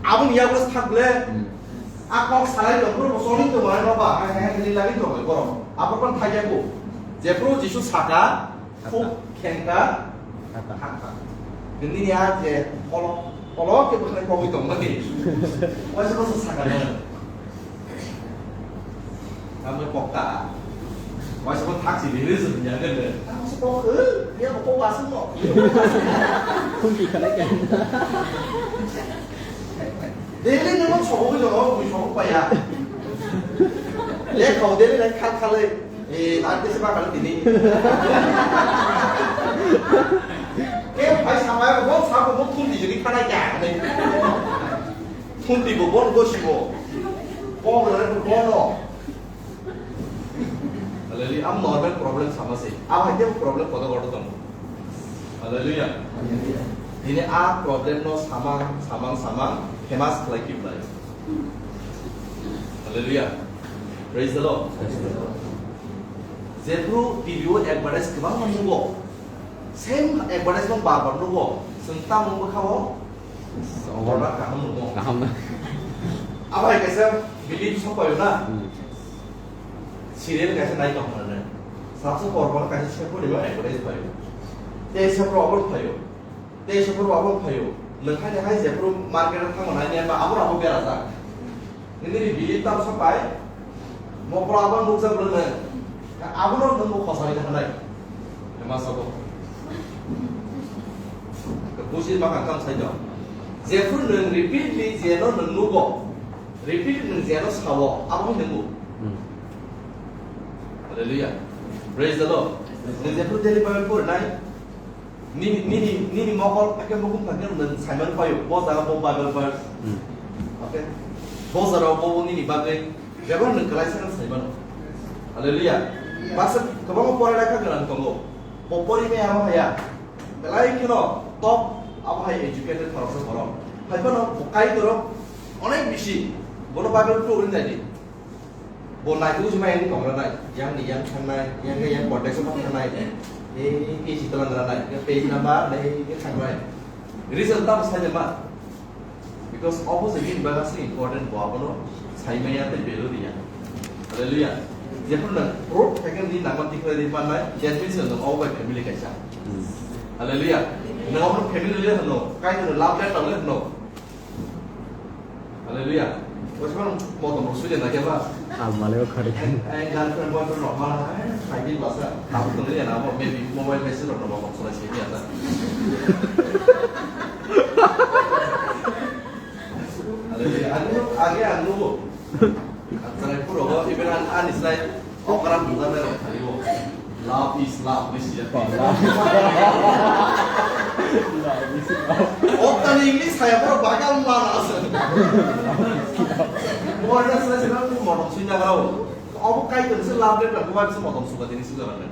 Aboni yago thak le. Hmm. A kok salai tong, bro, soni to mane no ba, ai, ai, ai, lagi to, bro. Abo kon thai yago. Je bro Jisu saka, thuk, khengka, thaka. Nini ya je, polo, polo ke bwkhwnai kogwi tong mani. Waisa waisa saka na. Tamo pokta. Waisa ko thak si dili se dunya ke le. Tamo se pok, eh, dia ko pok asung no. Khunti khalai kan. Dili no sok ko no, ko sok pa ya. Le ko dili le khal khal le. Eh, ante se ba khal dili. Ke bhai samaya ko bon sa ko bon khunti jodi khalai ka. Thunti bo bon gosi bo. Bo bo bo no. Hallelujah. Am normal problem sama se. Am hai problem kodo kodo tong. Hallelujah. Ini a problem no samang samang samang famous khlai ki blai. Hallelujah. Praise the Lord. Jebru T V o advertise kwbang ma nugo. Same advertise no bar bar nugo. Sengtang nugo khawo. Order kaham nugo. Kaham na. Abai kaisa believe sopayo na. Hmm. Serial kaisa nai tong mane. Sabse por por kaisa sepo de ba advertise payo. Te sepo abon payo. Te sepo abon payo. Lekhai lekhai sepo market thang nai ne ba abon abon bera sa. Nini bili tam sa pai. Mokol abang nukjak le nang. Abono nang bo khosari na hanai. Ema sabo. Busi ma kan kam sai do. Jephru nang repeatedly jeno nang nugo. Repeat nang jeno sawo. Abo nang bo. Hmm. Hallelujah. Praise the Lord. Nang jephru daily Bible pore nai. Nini, nini, nini mokol ake mokol thangkhe nwng saiman paio, bo jaga bo Bible verse. Hmm. Okay? Bo jora bo, bo nini bagwi, bebak nwng kwlaisa khe saimano. Hallelujah. Baksa kwbangma porai lai kha gwnang tongo. Bo pori maya abo haya. Belai kheno top abo hai educated khoroksa borok. Hai phano bo Kaitorok onek bisi. Bono Bible pori nai di. Bo naitu si mai tong ranai, yang ni yang thangnai, yang ke yang context ma thangnai, eh, eh, eh, si talang ranai, ke page number, eh, eh, thangnai. Reason tam sai ma. Because opposite ni baga si important bo abono sai ma ya te belo dia. Hallelujah. Jepun na pro second ni nama tikra di panai, that means no all by family kaisa. Hallelujah. No all family le no, kai no love letter le no. Hallelujah. Bosman motom rok sujai na khe ba? Almale o khari. Ai, ai, girlfriend, boyfriend rok ma, ai, sai di basa. Abo to ya na, abo maybe mobile message rok no ba kok sai di ata. Hallelujah. Age, age ang nugo. Ang sanai puro go, even an, an is like, okra buka na rok khari go. Love is love, ni sijak. Love is love. Oktani English saya pura bakal mana asa. Pura saya sih kan modok sih jaga lo. Obo kai tuh sih love letter, gua bisa modok suka jenis itu kan.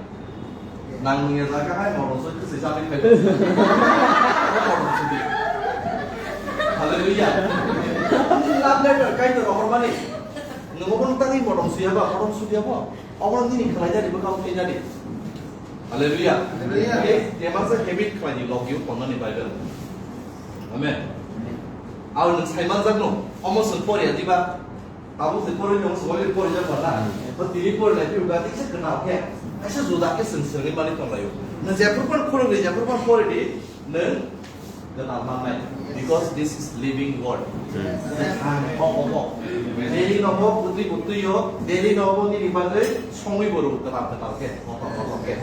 Nang nungya jaga hai modok sih sih sampai kai. Modok sih. Haleluya. Ini love letter kai tuh nomor mana? Nunggu pun tadi modok sih apa? Modok sih apa? Obo nini khlai jadi, bwkha bwkha jadi. Haleluya. Haleluya. Oke, kemasa habit khlai di log you kono ni Bible. Amen. Aw nung sai manjak no, omo sung pori adi ba. Abo se pori no, so pori jak ba na. Ba tini pori na piu ga tik se kena oke. Aisa juda ke sung sung ni mani tong layo. Na jepur pon khoro ni jepur pon pori di. Nung kwtal mannai, because this is living word. Yes. Daily no bo bwtwi bwtwi o, daily no bo nini bagwi songwi bo rw kwtal kwtal khe, kotor kotor khe.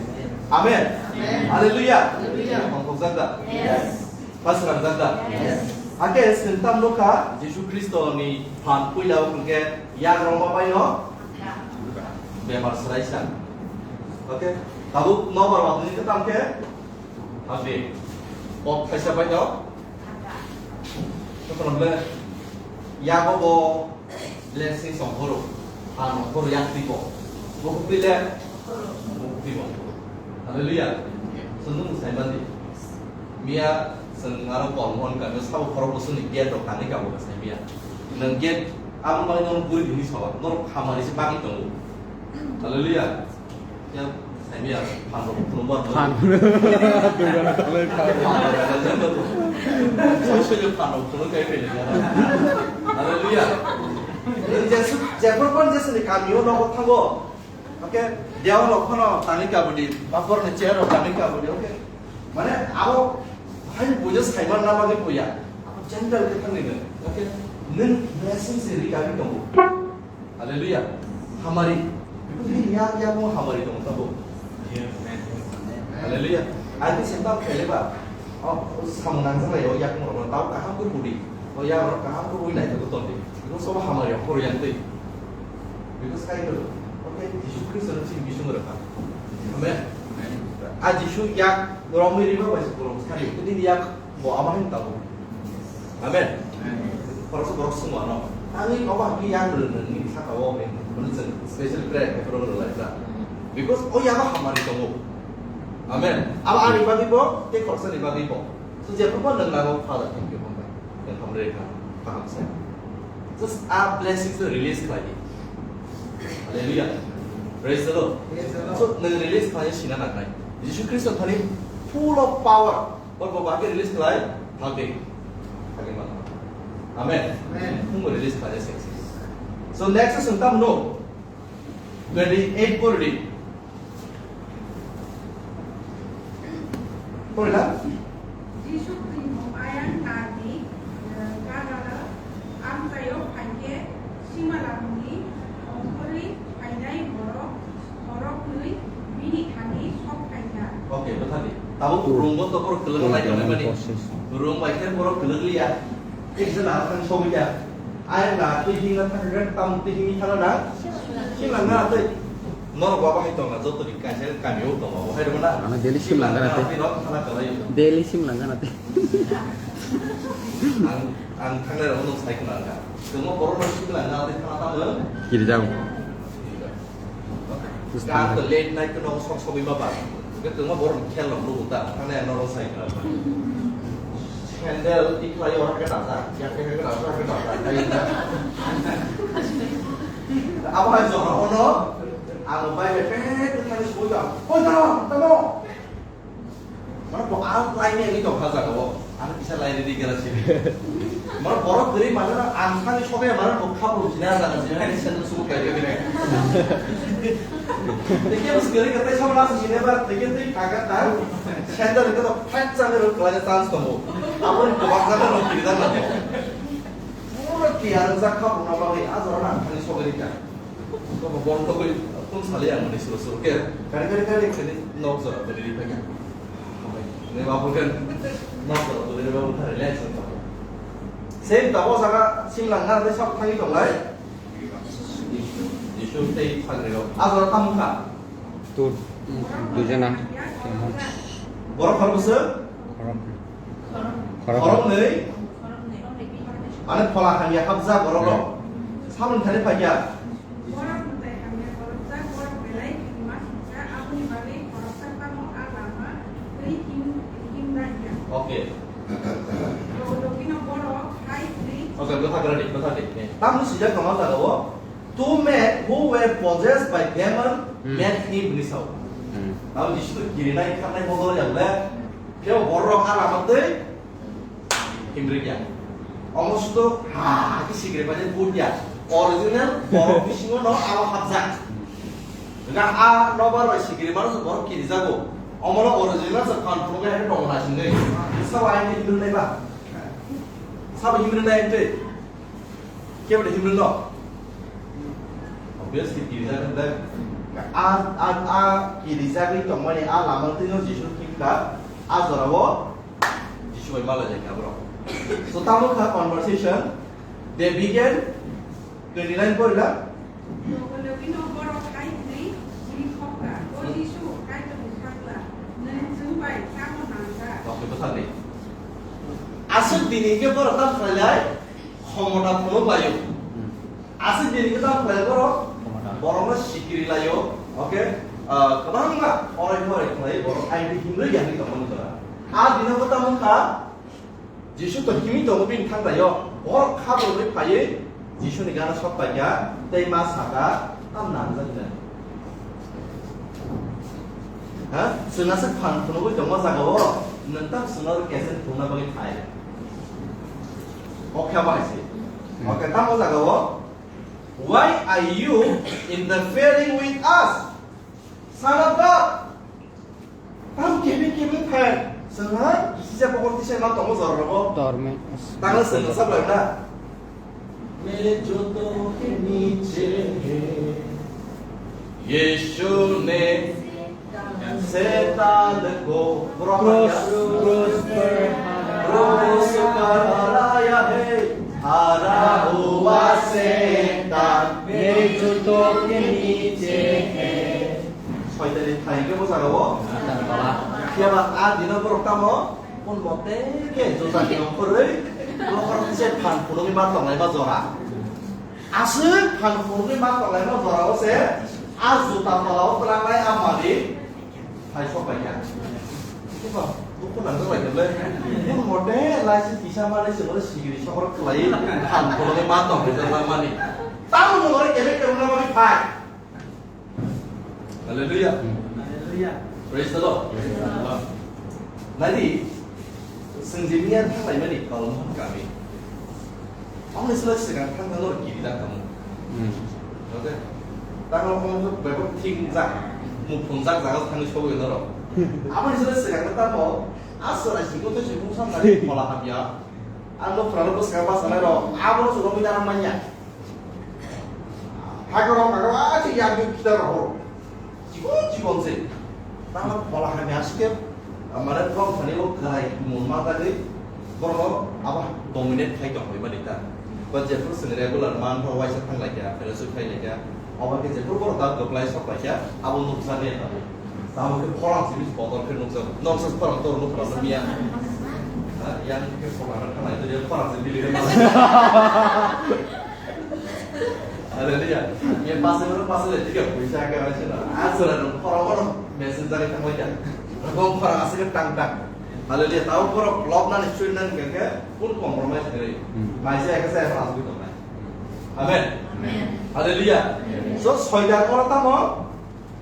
Amen. Amen. Hallelujah. Hallelujah. Mangkok jak da? Yes. Ba swnam jak da? Yes. Hakhe swnam nukha Jisu Khristo ni phan puila o hwnkhe yak rwma bai no bemar swrai sa. Okay? Tabuk nobar watwi ni kwtal khe Abi, kok thaisa bai no. Totong le, yago bo blessing song horo, ha no horo yak tipo. Bo kupile, bo kupibo. Hallelujah. Sundung sai mandi. Mia sung aro kon mon ka no sabo khoro bo suni gate rok tani ka bo sai mia. Nang gate am bai no guri dini sawa. Nor khamari se bagi tongo. Hallelujah. Yang saya biar phan rok phunukma. Phan phunuk. Dui jona toloi phan. Phan rok phunukma. Sosoi phan rok phunuk kai phai nai. Hallelujah. Jesu, Jesu pon Jesu ni kami o nogo thango. Okay, dia o nogo no tani kabudi, bapor ni chair o tani kabudi, okay. Mane abo hai bujo saiman na bagwi buya. Abo gentle ke thangni no. Okay. Nung blessing se ri kami tongo. Hallelujah. Hamari. Beku tini yak yak mo hamari tong tabo. Hallelujah. Adi senta phele ba. Oh, samung nang jang lai, oh, yak mo ro tau kaham ko pudi. Oh, yak ro kaham ko pudi nai to ton di. Beku sobo hamari ko yang tei. Because kai ko. Okay, Jisu Kristo no chini bisung ro ka. Amen. A Jisu yak ro mi ri ba bai se ko ro sari. Tini yak Bo ama hin tabo. Amen. Amen. Borok se borok swngo ano. Ani obo hakhe yang rwng nini saka o hin. Mani chwng special prayer khe borok rwlai kha. Because o yago hamari tongo. Amen. Abo ani bagwi bo, tei khorsa ni bagwi bo. So je phano nang nago, Father, thank you, hambai. Yang hamre kha, kaham sa. Just a blessing to release khlai di. Hallelujah. Praise the Lord. Praise the Lord. So nang release khlai sina nangnai. Jisu Kristo thani full of power. Or bo bage release khlai, thangdi. Thangdi ma. Amen. Amen. Mung release khlai se. So next is tam no. Twenty-eight pori di. Pori la? Jisu Khristo ayang tarni, eh, gagara amchaio phaikhe simalamni ongkhorwi phainai borok khoroknwi bini thani sok phaikha. Okay, bwthani. Tabuk rungbo to borok kwlwng lai tongnai mani. Rung bai khe borok kwlwng liya. Ekjona ang thang sogwi ya. Ayang na twi himna thang khe tam twi himwi thangna na. Simlang na twi. Norok baba hai tongna joto ni kaisa kami o tongo. Bo hai rwna. Ano daily simlang na twi. Daily simlang na twi. Ang, ang thangnai rok no sai khna ang kha. Tongma borok no sikla na de khna tamo. Kiri jao. Ka to late night no sok sogwi ma ba. Ke tongma borok khel no lu ta. Thangnai no sai khna. Sandal tikla yo ke ta ta. Ya ke ke ta ta ke ta ta. Abo hai jora ono. Ang bai be pe ke thani soi ta. Oi ta, tamo. Mane bo ang laini ani tongkha jaga o, ang kisa laini di gela sini. Mane borok kwrwi mane ang thani sobe mane bo khapru sini jaga sini ani sandal sumo kai kai. Teke bus kwrwi kwtai sama nasi sini ba teke tei kaga ta sandal ke to flat chang ro kwlai chance tongo. Abo ni kobak jaga ro kiri dan na. Pura tiyar jak khapru na bagwi a jora na ang thani sobe rika. Kok bondo koi, tun sali ang mani suru suru ke. Kari kari kari kari nok jora tuli di panya. Ne babu kan nok jora tuli di babu thari le sung tabo. Same tabo saka simlang na de sab thangi tong lai. Jisu tei thagri rok. A jora tam kha. Tun. Dujana. Borok khoroksa? Khorok. Khorok. Khoroknwi? Mane phola hamya hapjak borok rok. Hmm. Samung thani phakya. Okay. Okay, bwthak radi, bwthak di. Tamni sijak tongma jaga o. Two men who were possessed by demon Hmm. met him hwnwi sao. Hmm. Abo Jisu to kirinai kharnai modol ya le. Khe borok rok a lama tei himri ya. Omo sudo ha ki sikre pa je put ya. Original borok bisingo no abo hapjak. Ga a nobar bai sikre mano borok kiri jago. Omo no original sa phan phunuk ya dong na singni. Sao ai himri nai ba. Sao himri nai ente. Keboni himrwino? Obviously, kirijak hwnle. A, a, a kirijagwi tongmani a lama twino Jisu himkha, a jorao Jisu bai malaijakha borok. So, tamo kha conversation, they began twenty-nine poila. Logi logi no borok hai hwnwi himwi khokha, "O Jisu, Kaitorni Sajla, nwng chwng bai tamo nangjak?" Okay, bwthakni. Aswk dini hwnkhe borok tamo khlailai? Khomota phunuk laio. Hmm. Aswk dini khe tamo khlai borok? Khomota. Borokno sikiri laio. Okay? Ah, kwbangma orai orai khlai borok aini himlwi ya hinwi tongmani jora. A dino khe tamo wngkha, Jisu to himwi tongo bini thangtaio. Borok kha borokni phaiwi Jisuni gana sok paikha tei ma sakha, "Tam nangjak nai." Ha? Chwng aswk phan phunugwi tongma jagao, nwng tam chwngno keseng phunukna bagwi thai. Hokhe abo hai se. Hokhe tamo jagao, "Why are you interfering with us, Son of God?" Tam kebeng kebeng thai, chwng hai kisa bokol tisa ma tongo jora rogo. Torme. Tangla chwng sa bai na. मैं जो तो के नीचे है। यीशु ने शैतान को cross, cross पर क्रूस पर हराया है, हारा हुआ शैतान। मैं जो तो के नीचे है। Soitani thai ke bosaro. Soitani tola. Phiya ba a dino borok tamo, kun mote ke juta ni ongkhorwi, bokhorok se phan phunugwi ma tonglai ma jora. Aswk phan phunugwi ma tonglai ma jora o se, a juta tola o twlangnai a malik thai sok bai kha. Buku nang tonglai khe le, kun mote lai se kisa ma lai se mo sigiri sokor kwlai phan phunugwi ma tonglai jora mani. Tamo mo ore kebe kebe na mani phai. Hallelujah. Hallelujah. Praise the Lord. Praise the Lord. Nadi, sengje miya thanglai mani Kalmon kami. Ang ni sila sega thang thang lor kiri dak kamu. Hmm. Okay. Tang lor kamu tu bebok thing jak, mu phun jak jak thang ni sobo lor. Apa ni sila sega kata mo, asal aji ko tu si phun sam nadi pola habia. Ang lo pralo bus kapa sana ro, abo lo suruh minta namanya. Hagoro hagoro aji yang kita roh. Jibon jibon se. Tama pola hani asike, mane prom thani o kai mun ma ta dei. Borok abo dominate khai tong bai mani ta. Ba jephru sing regular man ro waisa thang lai kya, fellowship khai lai kya. Abo ke jephru borok da goklai sok lai kya, abo nuksa ne ta. Tamo khe khorang simi botol khe nukjago. Noksa khorang tor nuk khorang miya. Ha, yang khe khorang khe nai to khorang simi bili khe. Hallelujah. Ye pasal pasal itu khe puisa khe raisa na. Asal nung khorang khorang messenger khe mo ja. Rong khorang asal khe tang tang. Hallelujah. Tamo borok lobnani chuinani khe khe kun compromise khe. Hmm. Maisa khe sai khorang asal khe tongnai. Amen. Amen. Hallelujah. Amen. So soitan oro tamo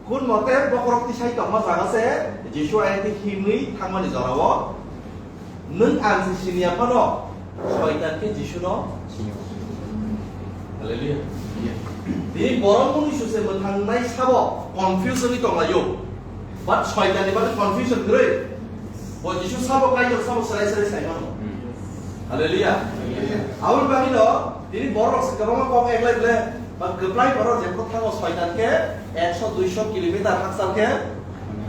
Kun mote bokhorok tisai tongma jaga se Jisu ayang twi himwi thangmani jorao nwng ang se siniya phano Soitan khe Jisuno siniya. Hallelujah. Tini borok mwnwi suse mwthangnai sabo confuse wngwi tonglaio. But Soitanni bagwi confusion kwrwi. Bo Jisu sabo Kaitor sabo swrai swrai sai mano. Hmm. Hallelujah. Hallelujah. Aboni bagwino tini borok se kwbangma kok eklai ble. Ba kwplai borok je bwthango Soitan khe ekso duiso kilometer hakchal khe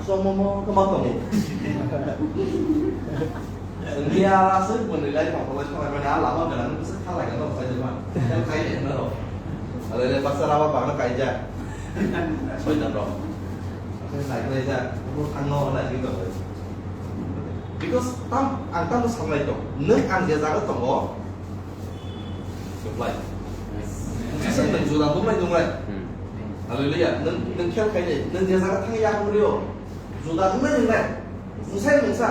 chomomo kwma tongo. Niya aswk bwnwi lai tongthoklai songlaimani a lama gwnang bwswk kha lai gwnang sai jema. Khe khai de hwnwi rw. Alele baksa raba bagno kaijak. Soitan rok. Naiklaijak, bo thangno naising tongwi. Because tam, ang tamo samlai tong, nwng ang je jaga tongo, reply. Jesa nwng juda dunglai dunglai. Hmm. Hallelujah. Nwng, nwng khel khainai, nwng je jaga thangya hwnwi o. Juda dunglai dunglai. Mungsa mungsa.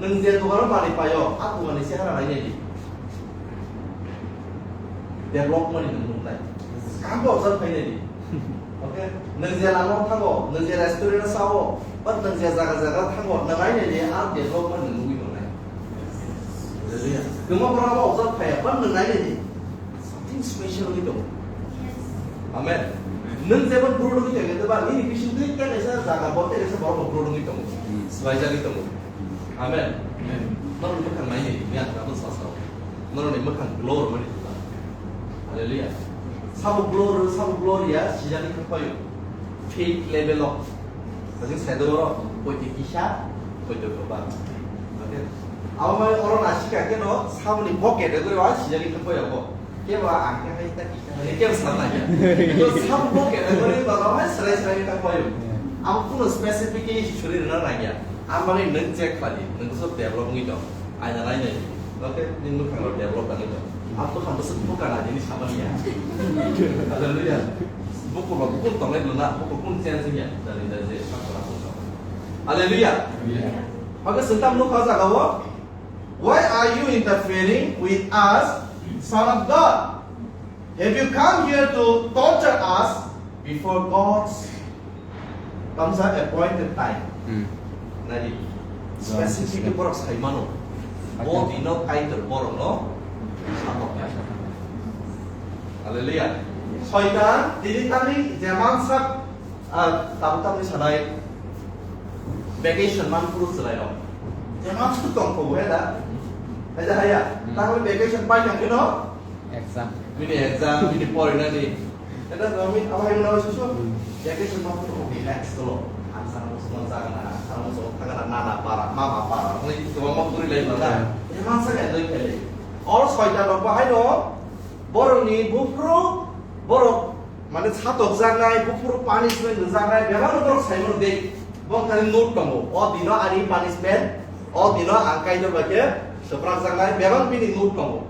Nwng je dogano manwi paio, a dogani chehara nainai di. Development nwng nuknai. Skang bo observe khainai di. Okay? Nwng je lama thango, nwng je restaurant sao, but nwng je jaga jaga thango, nwng nainai di, a development nwng nugwi tongnai. Hallelujah. Kwma borok abo observe khaiya, but nwng nainai di. Something special wngwi tongo. Amen. Nwng jemon bro wngwi tongo, eba nini bising twi tei kaisa jaga bo tei kaisa borok bo bro wngwi tongo. Hmm. Swlaijagwi tongo. Amen. Amen. Norok mwkhang naini, ni ang tabuk sasao. Norok ni mwkhang glow rwmani tula. Hallelujah. Sabo glow, sabo gloria sijani thangpaio. Faith level o. Hajing saido oro, poito kisa, poito kwbang. Okay. Abo mai oro nasika keno, saboni bo category o sijani thangpaio bo. Kebo ang khe hai ta kisa hai kebo sa nangya. Kebo sabo bo category ba ba hai serai serai ta payo. Abo kuno specifically suri rwna nangya. Ang bagwi nwng check khadi, nwng so develop wngwi tong. Aina nai nai. Okay, nwng mwkhang rok develop wngwi tong. Ang bwkhang bwswk bwkha na jini samani ya. Hallelujah. Buku rok kun tongnai luna, buku kun change wngya. Dari dari je sakura kun tong. Hallelujah. Hallelujah. Oke, sentam nukha jaga o. Why are you interfering with us, Son of God? Have you come here to torture us before God's, tamsa, appointed time? Hmm. Nadi, specific borok saimano. Bo dino Kaitor borokno satok. Hallelujah. Soitan, tini tani jeman sak, ah, tabu tabu sanai, vacation man puru chwlairok. Jeman sak tongkho bo, heda? Heda haya. Hmm. Tahole vacation pai nang keno? Exam. Bini exam, bini porinani. Eta kami apa yang nawa susu? Hmm. Jadi semua tu relax dulu. Asal semua sana, asal semua thangana, nana para, mama para. Ini semua mau puri lain mana? Ya. Emang saya ada kali. Or soita dopa hai do. Borok ni bufru, borok mane satok jaknai, bufru punishment jaknai, bebak borok saimano de. Bong kali note tongo. O dino ani punishment, o dino ang kaidor bai ke seprak jaknai, bebak bini note tongo.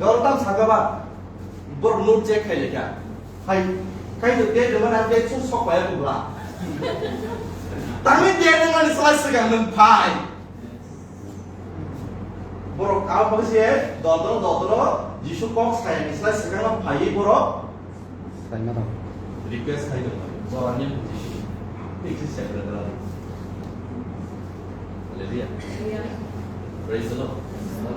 Gautam sakaba. Borok note check khai lekha. Hai, kaitor de de mana de chu sok pai ko bla. Tangni de de mani slai sega nang phai. Borok ka bose dodro dodro Jisu kok sai ni slai sega nang phai borok. Sai na dong. Request khai dong. Jorani Jisu. Exist sekre dong. Hallelujah. Hallelujah. Praise the Lord.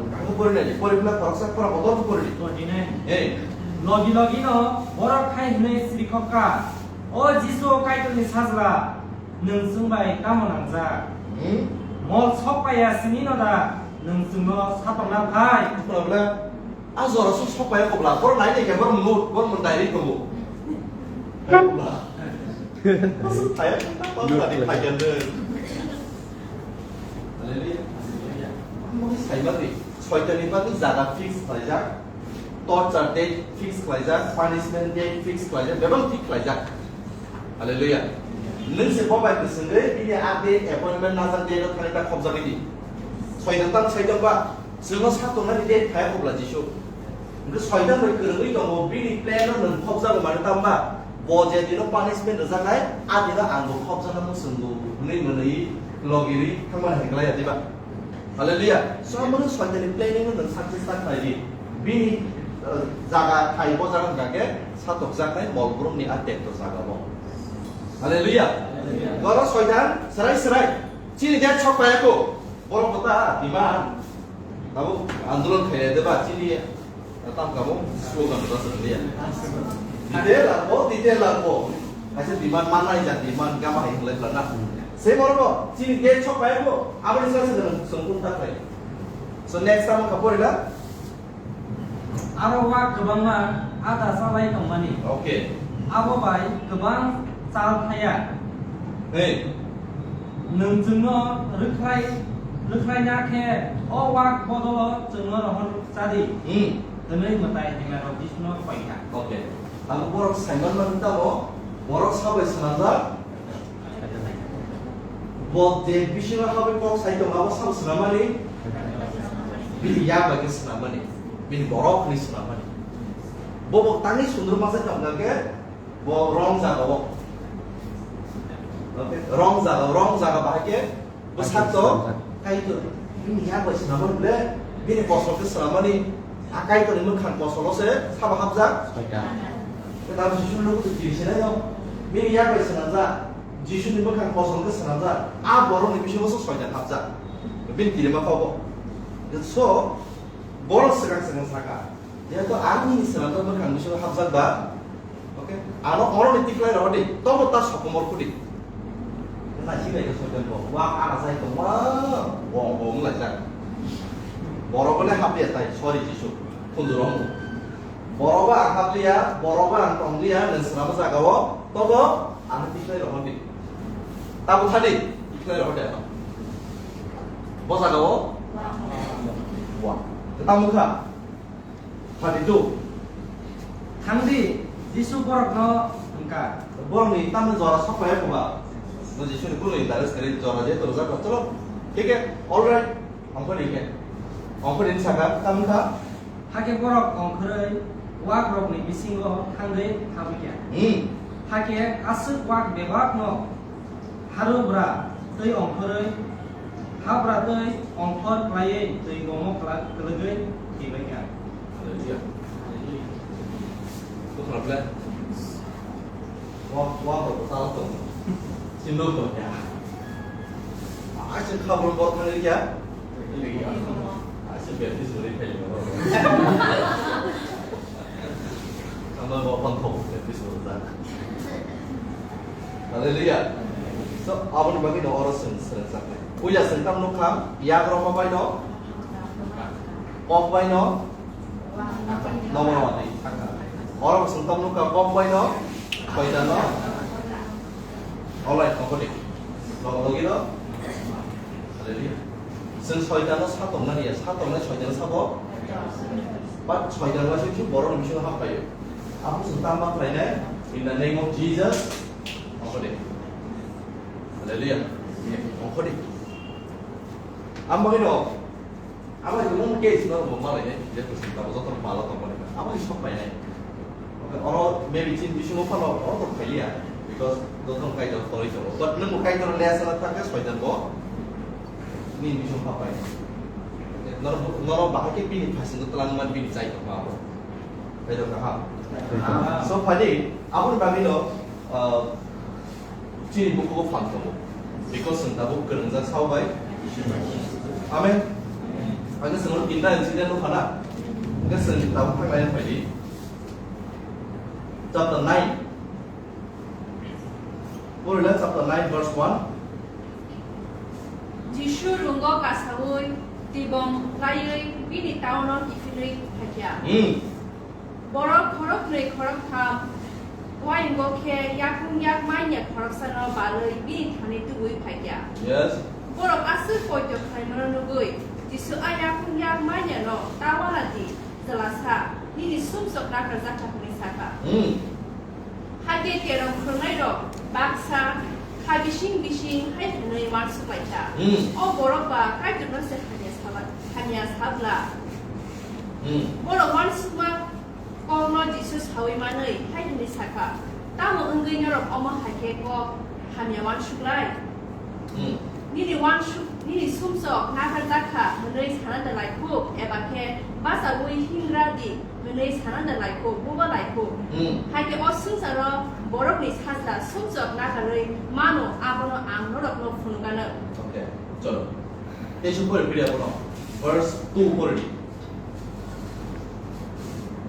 Kamu pori nai, pori pula koroksa pora bodol pori. Twenty nine. Hey. Logi logi no borok khai hwnwi siri khokha. O Jisu, Kaitorni Sajla, nwng chwng bai tamo nangjak? Hmm? Mol sok paya sini no da, nwng chwngno satokna phai? Pura pula. A jora suk sok paya kobla, borok nai nai khe borok mut, borok mut dai ri tongo. Kobla. Aswk thaya, kobla ni phaiya de. Hallelujah. Hallelujah. Amoni saimani, soitani bagwi jaga fix khlaijak, torture date fix khlaijak, punishment date fix khlaijak, bebak fix khlaijak. Hallelujah. Nwng se bo bai kwswngwi bini a date appointment najak date o thani ta khobjagwi di. Soitan tang soitan ba. Chwngno sak tongnani de thaya kobla Jisu. Hwnkhe soitan bai kwrwngwi tongo, bini plan-o nwng khopjago mani tamba? Bo je dino punishment rwjaknai, a dino ang bo khopjakna muchungo hwnwi mwnwi logirwi thangmani hai glaiya diba? Hallelujah. So, amoni soitani planning-no nwng success ta khlai di. Bini, uh, jaga thai bo jaga hwnkha khe satokjaknai mol borokni a tekto jaga bo. Hallelujah. Hallelujah. Goro soitan, srai srai. Chini dek sok paya ko. Borok bo ta demand. Abo andolon khainai de ba chini tam kamo slogan ba swngliya. Detail arbo, detail arbo. Kaisa demand mannai ja demand gama hai hinlai plana. Se borok bo chini dek sok paya ko. Aboni sa se sengkun ta khlai. So next time ka pori la. Aro wak kwbangma ada chalai tongmani. Okay. Abo bai kwbang chal thaya. Hey. Nwng chwngno rwkhlai, rwkhlaina khe o wak bodolo chwngno rohor chadi. Hmm. Hwnwi mwtai henglarok Jisuno koi kha. Okay. Abo borok saiman man tamo, borok sabai swnamjak. Bo je bisingo habwi kok sai tongo, abo sabo swnamani? Bini yak bai khe swnamani, bini borok hwnwi swnamani. Bo bo tangwi sundru masa tongna khe bo wrong jaga o. Okay? Wrong jaga, wrong jaga bahai khe bwsak to Kaitor. Bini yak bai swnamani ble, bini kosol khe swnamani. A Kaitorni mwkhang kosolo se sabo hapjak. Soitan. Tamo Jisu no kutu kiri sinai no. Bini yak bai swnamjak. Jisuni mwkhang kosol khe swnamjak, a borokni bisingo se soitan hapjak. Bini kirima kok bo. So, borok swkang swkang saka, jehetu ang nini swnamjak mwkhang bisingo hapjak ba, okay, ano oroni tiklai rohor di, tobo ta sokomor khudi. Naisik lai khe soitan bo, wa ara jai tongma, wng wng laijak. Borok le hapya tai, sorry Jisu, khunju rohormu. Borok ba ang hapliya, borok ba ang tongliya, nwng swnamjak o, tobo ano tiklai rohor di. Tamo thani, ikhlai rw de. Bo jaga o? Wa. Tamo kha? Thirty-two. Thangdi, Jisu borokno hwnkha. Borokni tamni jora sok pai kho ba? Bo Jisuni kunu interest kari jora je to jak chalo. Thik hai? All right. Ongkhordi khe. Ongkhordi saka, tamo kha? Hakhe borok ongkhorwi wakrokni bisingo thangwi habwi kha. Hmm. Hakhe aswk wak bebakno harubra twi ongkhorwi, habra twi ongkhor khlaiwi twi bomo kwla-, kwlwgwi twibai kha. Hallelujah. Bukhara bwle. Wa, wa, wa, wa, wa, wa. Sino ko ya. Aise khabro bor thang ya. Aise baptism ri khai. Ama bo pang ko baptism ri. Hallelujah. So, aboni bagwi no oro seng, seng saknai. Puja seng tam nukha, yak roma bai no. Kok bai no. Nomo nomo tei. Oro seng tam nukha, kok bai no. Soitan no. All right, kok ni. Logo logi no. Hallelujah. Seng soitan no sa tong nani ya, sa tong nai soitan sa bo. But soitan no sing borok ni bisingo hap payo. Apo seng tam ma khlai nai. In the name of Jesus. Kok ni. Hallelujah. Ongkhordi. Ang bagwi no, ang bagwi mung case no bo malai nai, je to sinta bo joto malo tong mani. Ang bagwi sok pai nai. Okay, oro maybe chin bisingo phano oro to khailiya, because joto kai to tori to. But nung kai to le sana thangke soitan bo ni bisingo pha pai nai. Noro, noro bahai ke bini phasing to tlang man bini chai to ma bo. Kai to kaham. So phadi, aboni bagwi no, uh, Chini bukugo phan tongo. Because chwng tabuk kwrwngjak sao bai. Amen. Ang chwng tinta incident no phana. Hwnkhe chwng tabuk thang laina phaidi. Chapter nine. Purila chapter nine verse one. Jisu rungo kasaui tibom laiwi bini tauno kiphilwi phaikha. Hmm. Borok khoroknwi khoroktham uaingo khe yakung yak manya khoroksano balwi bini thani tubui phaikha. Yes. Borok aswk poito khlaimano nugwi Jisu a yakung yak manyano ta uanadi, "Chwlasa, nini sumsok nakarjakha," hwnwi sakha. Hmm. Hakhe kerong khwrwngnairok baksa kha bising bising hai hwnwi uansuk lai kha, Hmm. "O borok ba Kaitorno se hamya sala-, hamya sabla." Hmm. Borok uansukma kokno Jisu saui manwi hai hwnwi sakha, "Tamo wngwi norok omo hai khe kok hamya uansuk lai?" Hmm. Nini uansuk, nini sumsok nakarjakha hwnwi sana da laikhuk, eba khe bachaui hingra di hwnwi sana da laikhuk, buba laikhuk. Hmm. Hai khe o swngcharo borokni sajla sumsok nakarwi mano, abono ang norokno phunukgano. Okay, cholo. Tei se pore phiri abono. Verse two pore di.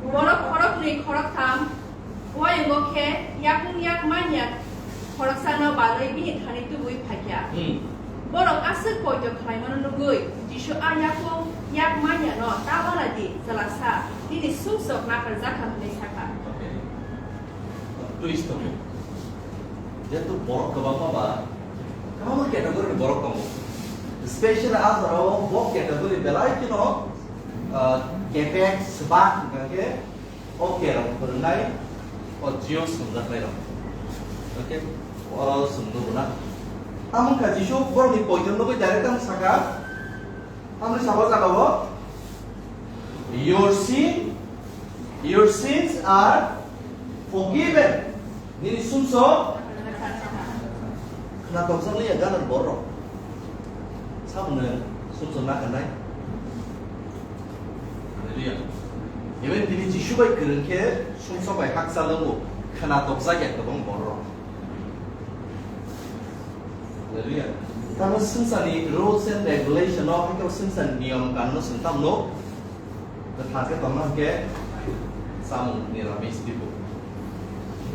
Borok khoroknwi khoroktham uaingo khe yakung yak manya khoroksano balwi bini thani tubui phaikha. Hmm. Borok aswk poito khlaimano nugwi Jisu a yakung yak manyano ta uanadi, "Chwlasa, nini sumsok nakarjakha," hwnwi sakha. Okay. Twist tongo. Jehetu borok kwbangma ba, kwbangma category ni borok tongo. Special a jora o bo category belai kheno, ah, kepek, swbak hwnkha khe o kerong phwrwngnai, o Jews hwnjaknai rok. Okay? Oro chwng nukgo na. Tamo wngkha Jisu borokni poito nugwi direct tamo saka, tamni sabo jagao, "Your sin, your sins are forgiven." Nini sumsok khna tokjak liya ganani borok. Sabono sumsok na khanai. Hallelujah. Even tini Jisu bai kwrwng khe sumsok bai hakchal wngo, khna tokjak ya kwbang borok. Hallelujah. Tamo swngcharni rules and regulation o, haikhe swngcharni niyom kanun o chwng tamo no kwthar khe tongna hwnkhe chamung niramis dibo.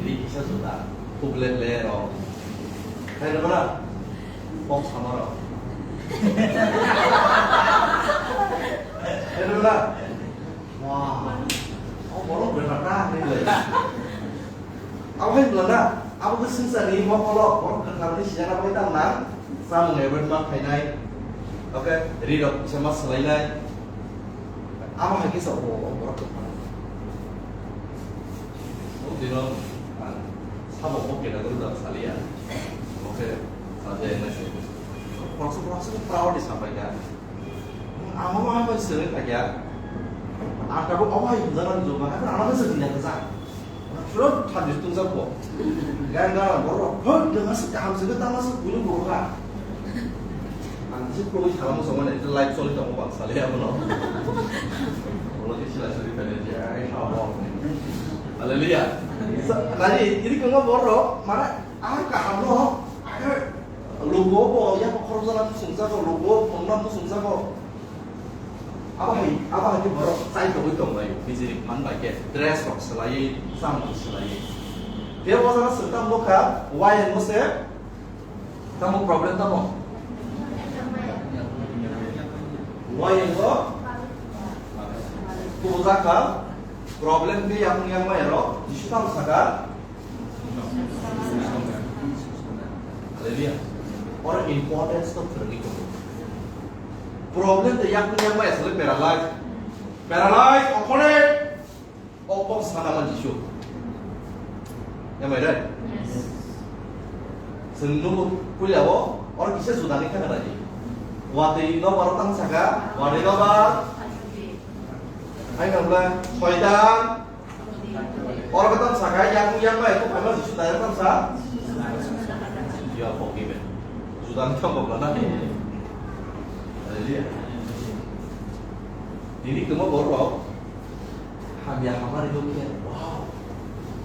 Ri kisa juda, khuble ble rok. Hai rwmana? Kok sama rok. Hai rwmana? Wah. Oh, borok bebak ta, hai le. Abo hai bwlana, abo khe swngcharni mokolo, borok kwtharni sijana bai tamo nang, chamung avoid ma khainai, okay, ri rok kisa ma swlainai, abo hai khe sa o, o borok kwthar. O dino, ang sabo bo kena guru da saliya, okay, sajai nai se, borok se, borok se proud di sapai kha. Ang omo hai bai swrwng kha kya? Ang tabuk omo hai hwnjaknani joma, haikhe ano bai swrwng ya kwchang. Phirot thamchi twngjak bo. Gang gang borok rok, "Hoi, nwng aswk kaham swngwi tamo aswk buino bo kha?" Ang kisa khulugwi salamo songmani, live choli tongo bang sali abono. Ulo khe sila sili khainai je, ai kha bo. Hallelujah. Sa-, nani, iri kwma borok rok, mane, ang kaham no, ang Lugo bo yakung khorokjana muchungjago, lugo phunukna muchungjago. Abo hai, abo hai khe borok chaitogwi tonglaio, bijiri man bai khe dress rok swlaiwi, chamung swlaiwi. Tei o jaga swng tamo nukha, wayang o se tamo problem tamo? Wayang o kubujak kha problem khe yakung yang maya rok, Jisu tamo saka. Hallelujah. Oro importance no phwrwngwi tongo. Problem de yakni yang bai asle paralyze. Paralyze, opponent. O kok sana man Jisu. Ya mai dai? Chwng nugo puila o, oro kisa judani khana dai. Watwi no bar tang saka, watwi no bar. Hai nang bla, soitan. Oro khe tamo sakha, yakung yang bai kok phaima Jisu direct tamo sa? You are forgiven. Juda ni thang bokla na? Hallelujah. Nini kwma borok rok hamya hamari rok khe, wow.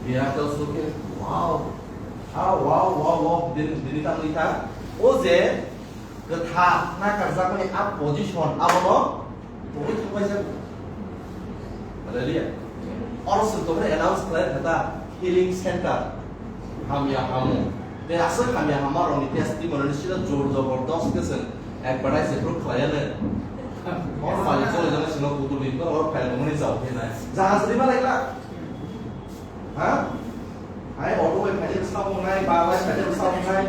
Miracles rok khe, wow. Ah, wow, wow, wow. Dini, dini tamo ikha. O je kwthar nakarjakmani a position abono tongwi thangbai jago. Hallelujah. Oro chwng tongmani announce khlai kha healing center. Hamya hamu. Tei aswk hamya hama rokni testimony ni sida jor jobordos khe chwng advertise approve khlaiya le. Oro malik choli jana sino kutuli to oro phai tongmani chao khe nai. Jahaj rima lai kha. Ha? Hai auto bai phai jana sa wngnai, ba bai phai jana sa wngnai.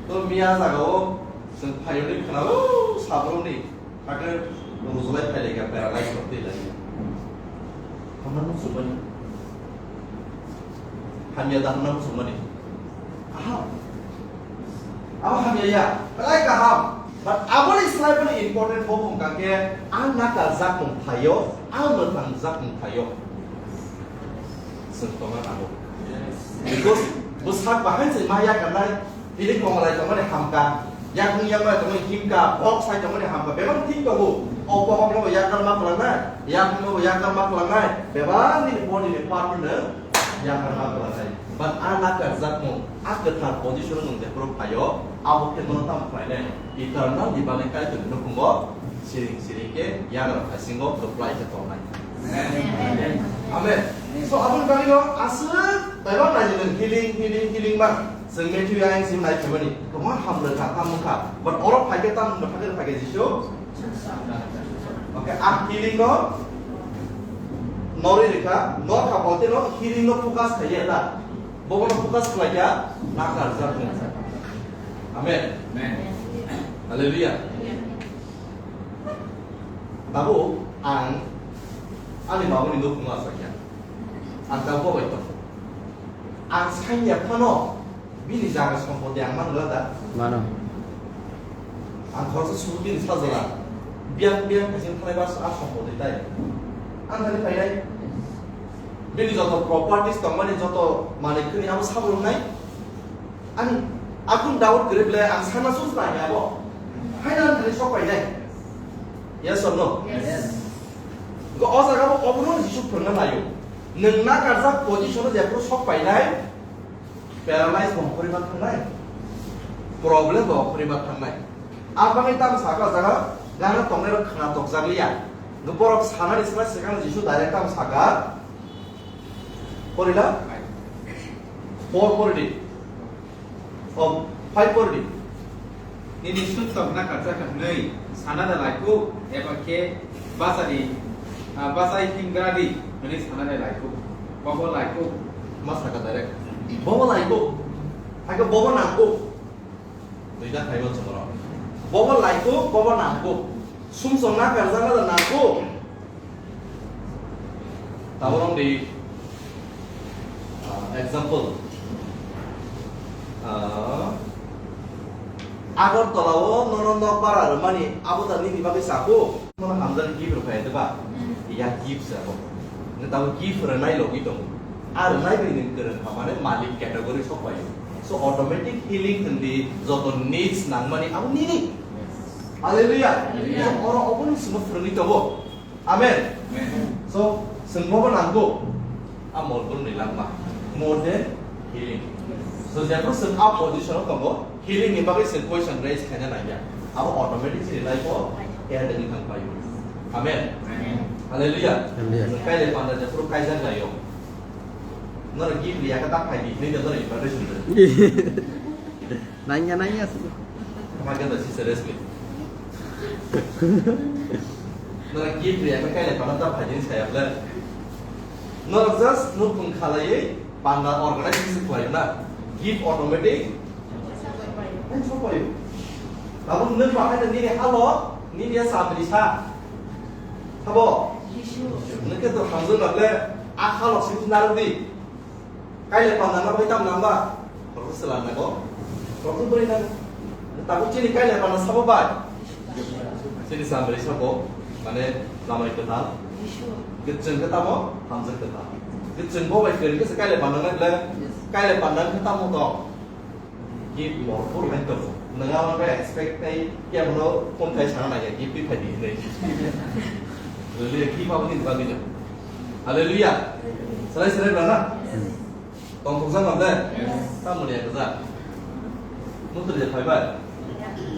To miya jaga o chwng phai rwni khna o sabroni. Hakhe rujulai phai lai kha, paralyze rok twi lai kha. Hamya no sumani. Hamya da hamya no sumani. Aha. Abo hamya ya. Belai kaham. But aboni slai boni important bo wngkha khe, ang nakarjakmung phaio, ang mwtangjakmung phaio. Chwng tongna nango. Because bwsak bahai se ma yakarnai, tini komalai tongmani hamkha, yakung yakmai tongmani himkha, bok sai tongmani hamkha, bebak thik tongo. O bohok no yakar ma kwlangnai, yakung no yakar ma kwlangnai, bebak nini body ni part no yakar ma kwlangnai. But a nakarjakmung, a kwthar position nwng jephuru phaio, abo khe bono tamo khlainai? Eternal ni bagwi Kaitorni nukhungo siring siring khe yagra phaisingo kwplai khe tongnai. Amen. So, aboni bagwino aswk taiba naidi nwng healing, healing, healing ma. Chwng Matthew ayang simi nai phaimani. Kwbangma hamrwkha, tamo wngkha. But oro phaikhe tamo wngkha, phaikhe, phaikhe Jisu. Okay, ang healing no norwi rikha, norkha bolte no healing no focus khaiya da. Bobo no focus khlaikha, nakarjak mung. Amen. Amen. Hallelujah. Tabuk ang ani mamani nukhungo asakya. Ang tabuk bai tong. Ang sanya phano Bini jaga sompoti ang mano da? Mano. Ang khoroksa sudu bini sajora. Biyang biyang kaisa thanai bar sa sompoti tai. Ang thani phainai. Bini joto properties tongmani joto manik khni abo sabrung nai. Ani akun doubt gre ble ang sana sus nai abo. Phaina ang thani sok painai. Yes or no? Yes. Go o jaga bo obono Jisu phwrwngna laio. Nwng nakarjak position o jephru sok painai. Paralyze bo okhorima thangnai, problem bo okhorima thangnai. Abagwi tamo saka o jaga gana tongnai rok khna tokjak liya. Borok sanani saka swkang Jisu direct tamo saka. Porila? Four pori di. Oh, five pori di. Nini sumsok nakarjak hwnwi sana da laikuk, eba khe bachadi, ah, bachai himgra di hwnwi sana da laikuk. Bobo laikuk. Ma saka direct. Bobo laikuk. Hakhe bobo nangkuk. Duita khaima chwngno. Bobo laikuk, bobo nangkuk. Sumsok nakarjak na da nangkuk. Tabuk wng di, ah, example. Ah, Agartala o nono nokbar rwmani abo da nini bagwi sako. Nono hamjani gift rwphai de ba? Hmm. Ya gift sako. Nang tabuk gift rwnai logi tongo. A rwnai bai nwng kwrwng kha mane malik category sok paio. So automatic healing hwn di joto needs nangmani abo nini. Hallelujah. Hallelujah. So oro oboni simo phwrwngwi tongo. Amen. Amen. So, chwng bobo nanggo. A mol bwrwni langma. More than healing. So, jephru chwng a position o tongo, healing ni bagwi chwng question raise khaina nangya. Abo automatic chini life o add wngwi thang paio. Amen. Amen. Hallelujah. Hallelujah. Chwng kaile panda jephru kaijak laio. Noro gift riya khe ta phai di, hinwi norok invitation rw. Nangya, nangya. Kama khe da si seriously. Nara gift riya khe kaile panda ta phai din saya bla. Nara just nuk pung khalaiwi panda organize si khlai na. Gift automatic. Ai so payo. Tabuk nuk ba hai nini halo, nini ya sabri sa. Sabo. Nuk khe to hamjak na bla. A halo si naruk di. Kaile panda na bai tam nang ba? Rok se sela na go. Rok se bwrwi na. Tabuk chini kaile panda sabo bai. Chini samri sabo. Mane lamai kwtal. Gitcheng khe tamo hamjak kwtal. Gitcheng bo bai kwrwi khe se kaile panda na ble. Kaile panda khe tamo to. Gift morphur hai tongo. Nwng abo khe expect khai kebono phone khai sana nai gift pi phai di hinwi. Hallelujah, gift abo ni bagwi no. Hallelujah. Salai salai bla na? Tongthokjak mam de? Tamo ni ekjak. Mutu je phai bai.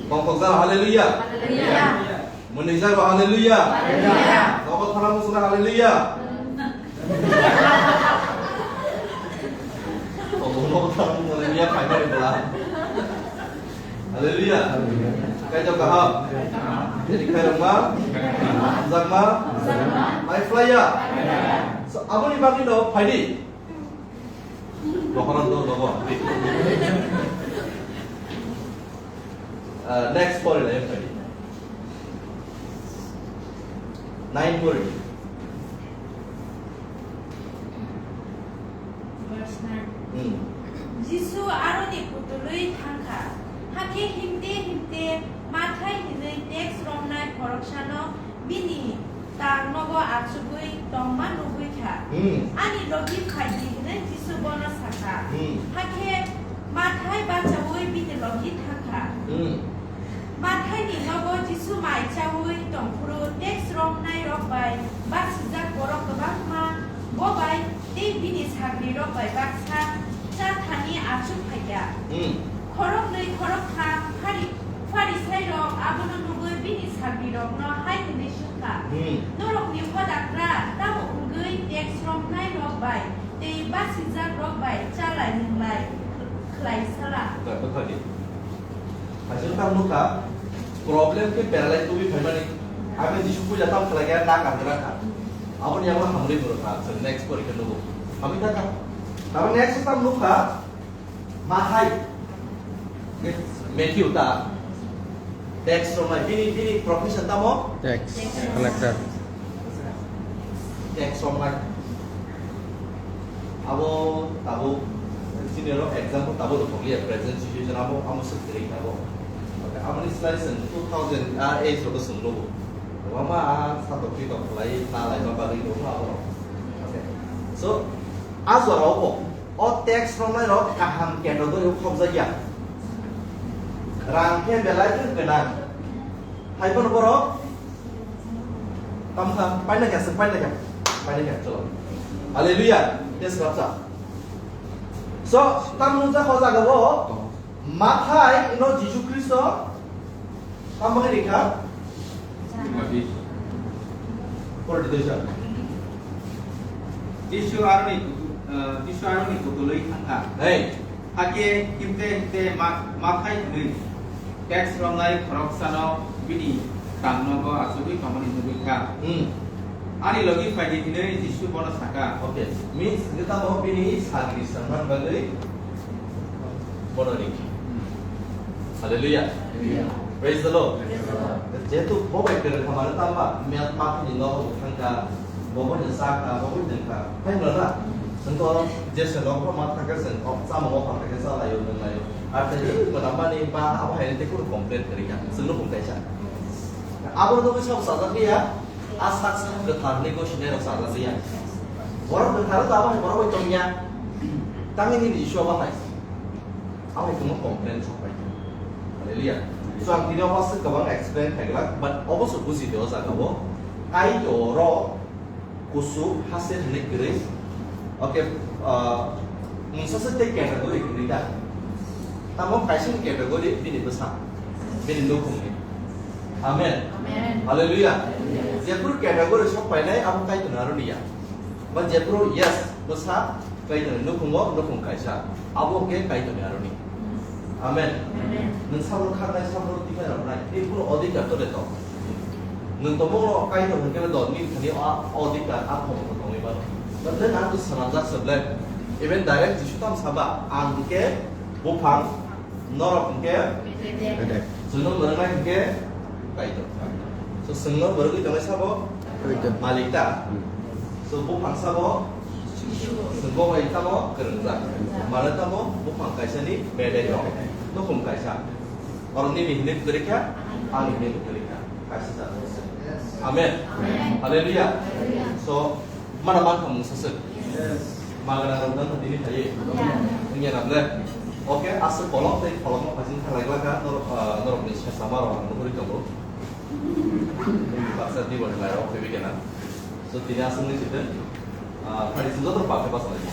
Tongthokjak, hallelujah. Hallelujah. Mwnwi jago hallelujah. Hallelujah. Nogo thana musuna hallelujah. Nogo thana musuna hallelujah, phai mani bela. Hallelujah. Kaitor kaham. Jadi khairokma. Jakma. Mai flaya. So, aboni bagwi no phaidi. Bokoran do logo. Uh, next pori lai phaidi. Nine pori. Verse nine. Hmm. Jisu aroni kutulwi thangkha. Hakhe himte himte Mathai hinwi tax romnai khoroksano bini tar nogo achugwi tongma nugwi kha. Hmm. Ani logi phaidi hinwi Jisu bono sakha. Hmm. Hakhe Mathai bachaui bini logi thangkha. Hmm. Mathaini nogo Jisu mai chaui tongphuru tax romnairok bai basijak borok kwbangma bo bai tei bini sagrirok bai baksa cha thani achuk phaikha. Hmm. Khoroknwi khoroktham Phari-, Pharisairok abono nugwi bini sagrirokno hai hwnwi swngkha, Hmm. Norokni hodagra tamo wngwi tax romnairok bai tei basijakrok bai chalai nwnglai khlai sala? Kaisa tamo nukha, problem khe paralyze tubui phaimani, abo Jisu puila tam khlai khe na kangra kha. Aboni yago hamri bwrwi kha, chwng next porikha nugo. Hamri kha kha. Tamo next tam nukha, Mathai. Matthew ta. Tax romnai, bini, bini profession tamo? Tax collector. Tax romnai. Abo tabuk Chini oro example tabuk rok liya, present situation amo, amo swk kwrwi tabuk. Okay, amoni slai chwng two thousand, ah, age rok swng nugo. Wama, ah, satok pitok khlai, na lai ma bagwi rok ma abo rok. Okay. So, a jora o bo, o tax romnai rok kaham category o khobjakya. Rang khe belai khe gwnang. Hai bono borok. Tamo kha, paina kha, swk paina kha. Paina kha, cholo. Hallelujah. Yes, rapsa. So, tamo nukjak o jaga o, Mathai no Jisu Khristo tamo khe rikha? Pore doi sa. Jisu aroni kutu-, eh, Jisu aroni kutulwi thangkha. Hey. Hakhe himte himte ma-, Mathai hwnwi tax romnai khoroksano bini tangnogo achugwi tongmani nugwi kha. Hmm. Ani logi phaidi hwnwi Jisu bono sakha. Okay. Means, kita mau bini sagri sangman bagwi bono rikha. Hmm. Hallelujah. Hallelujah. Praise the Lord. Praise the Lord. Jehetu bo bai kwrwng kha mano tamba, me-, Mathai ni nogo thangkha. Bo bai no cha kha, bo bai nwng kha. Hai no na? Chwng to je se nok ma thang khe chwng kok chamung o phan khe cha laio, nwng laio. Ar tei je mwnam mani ba abo hai tei kunu complain kwrwi kha. Chwng no phung kaisa. Abo no bai sabo chajak ya. A sak sak kwthar ni gosi nai rok chajak ya. Borok kwthar to abo hai borok bai tong ya. Tangwi nini issue abo hai. Abo hai kunu complain sok pai. Hallelujah. So ang tini obo aswk kwbang explain khaigwlak, but obo se buji di o jaga o. Kaitor o Kusu, haste hwnwi kwrwi. Okay, ah, mungsa se tei category kwrwi da. Tamo kaisa ni category bini bwsa, bini nukhungni. Amen. Amen. Hallelujah. Hallelujah. Jephru category sok painai abo Kaitor ni aro ni ya. Ba jephru yes, bwsa Kaitor ni nukhungo nukhung kaisa. Abo khe Kaitor ni aro ni. Amen. Amen. Nwng sabo kharnai, sabo tikna roknai, tei bono odhikar to de to. Nwng tongmungno Kaitor hwnkhe dol ni thani o, o odhikar a khorokno tongwi mano. But nwng ang to swnamjak se ble. Even direct Jisu tam saba, ang hwnkhe buphang, norok hwnkhe bedek. Chwngno mwrwngnai hwnkhe Kaitor. So, chwngno bwrwgwi tongnai sabo Kaitor. Malik ta. Hmm. So, buphang sabo Jisu. Chwng bo bai tamo kwrwngjak. Mano tamo buphang kaisa ni bedek rok. Nukhung kaisa. Oroni ni hinwi kwrwi kha, ani hinwi kwrwi kha. Kaisa jat. Amen. Amen. Hallelujah. Hallelujah. So, mana man khamung saswk. Yes. Magana rok dan tini khaye. Yeah. Wngya na ble. Okay, aswk kolok tei kolokma phajing kha lai glak kha, norok, ah, norok ni sesama rok ang nugwi tongo. Baksa di wani lai rok phaiwi kena. So, tini aswk ni sitwng, ah, phari sung joto baksa baksa lai.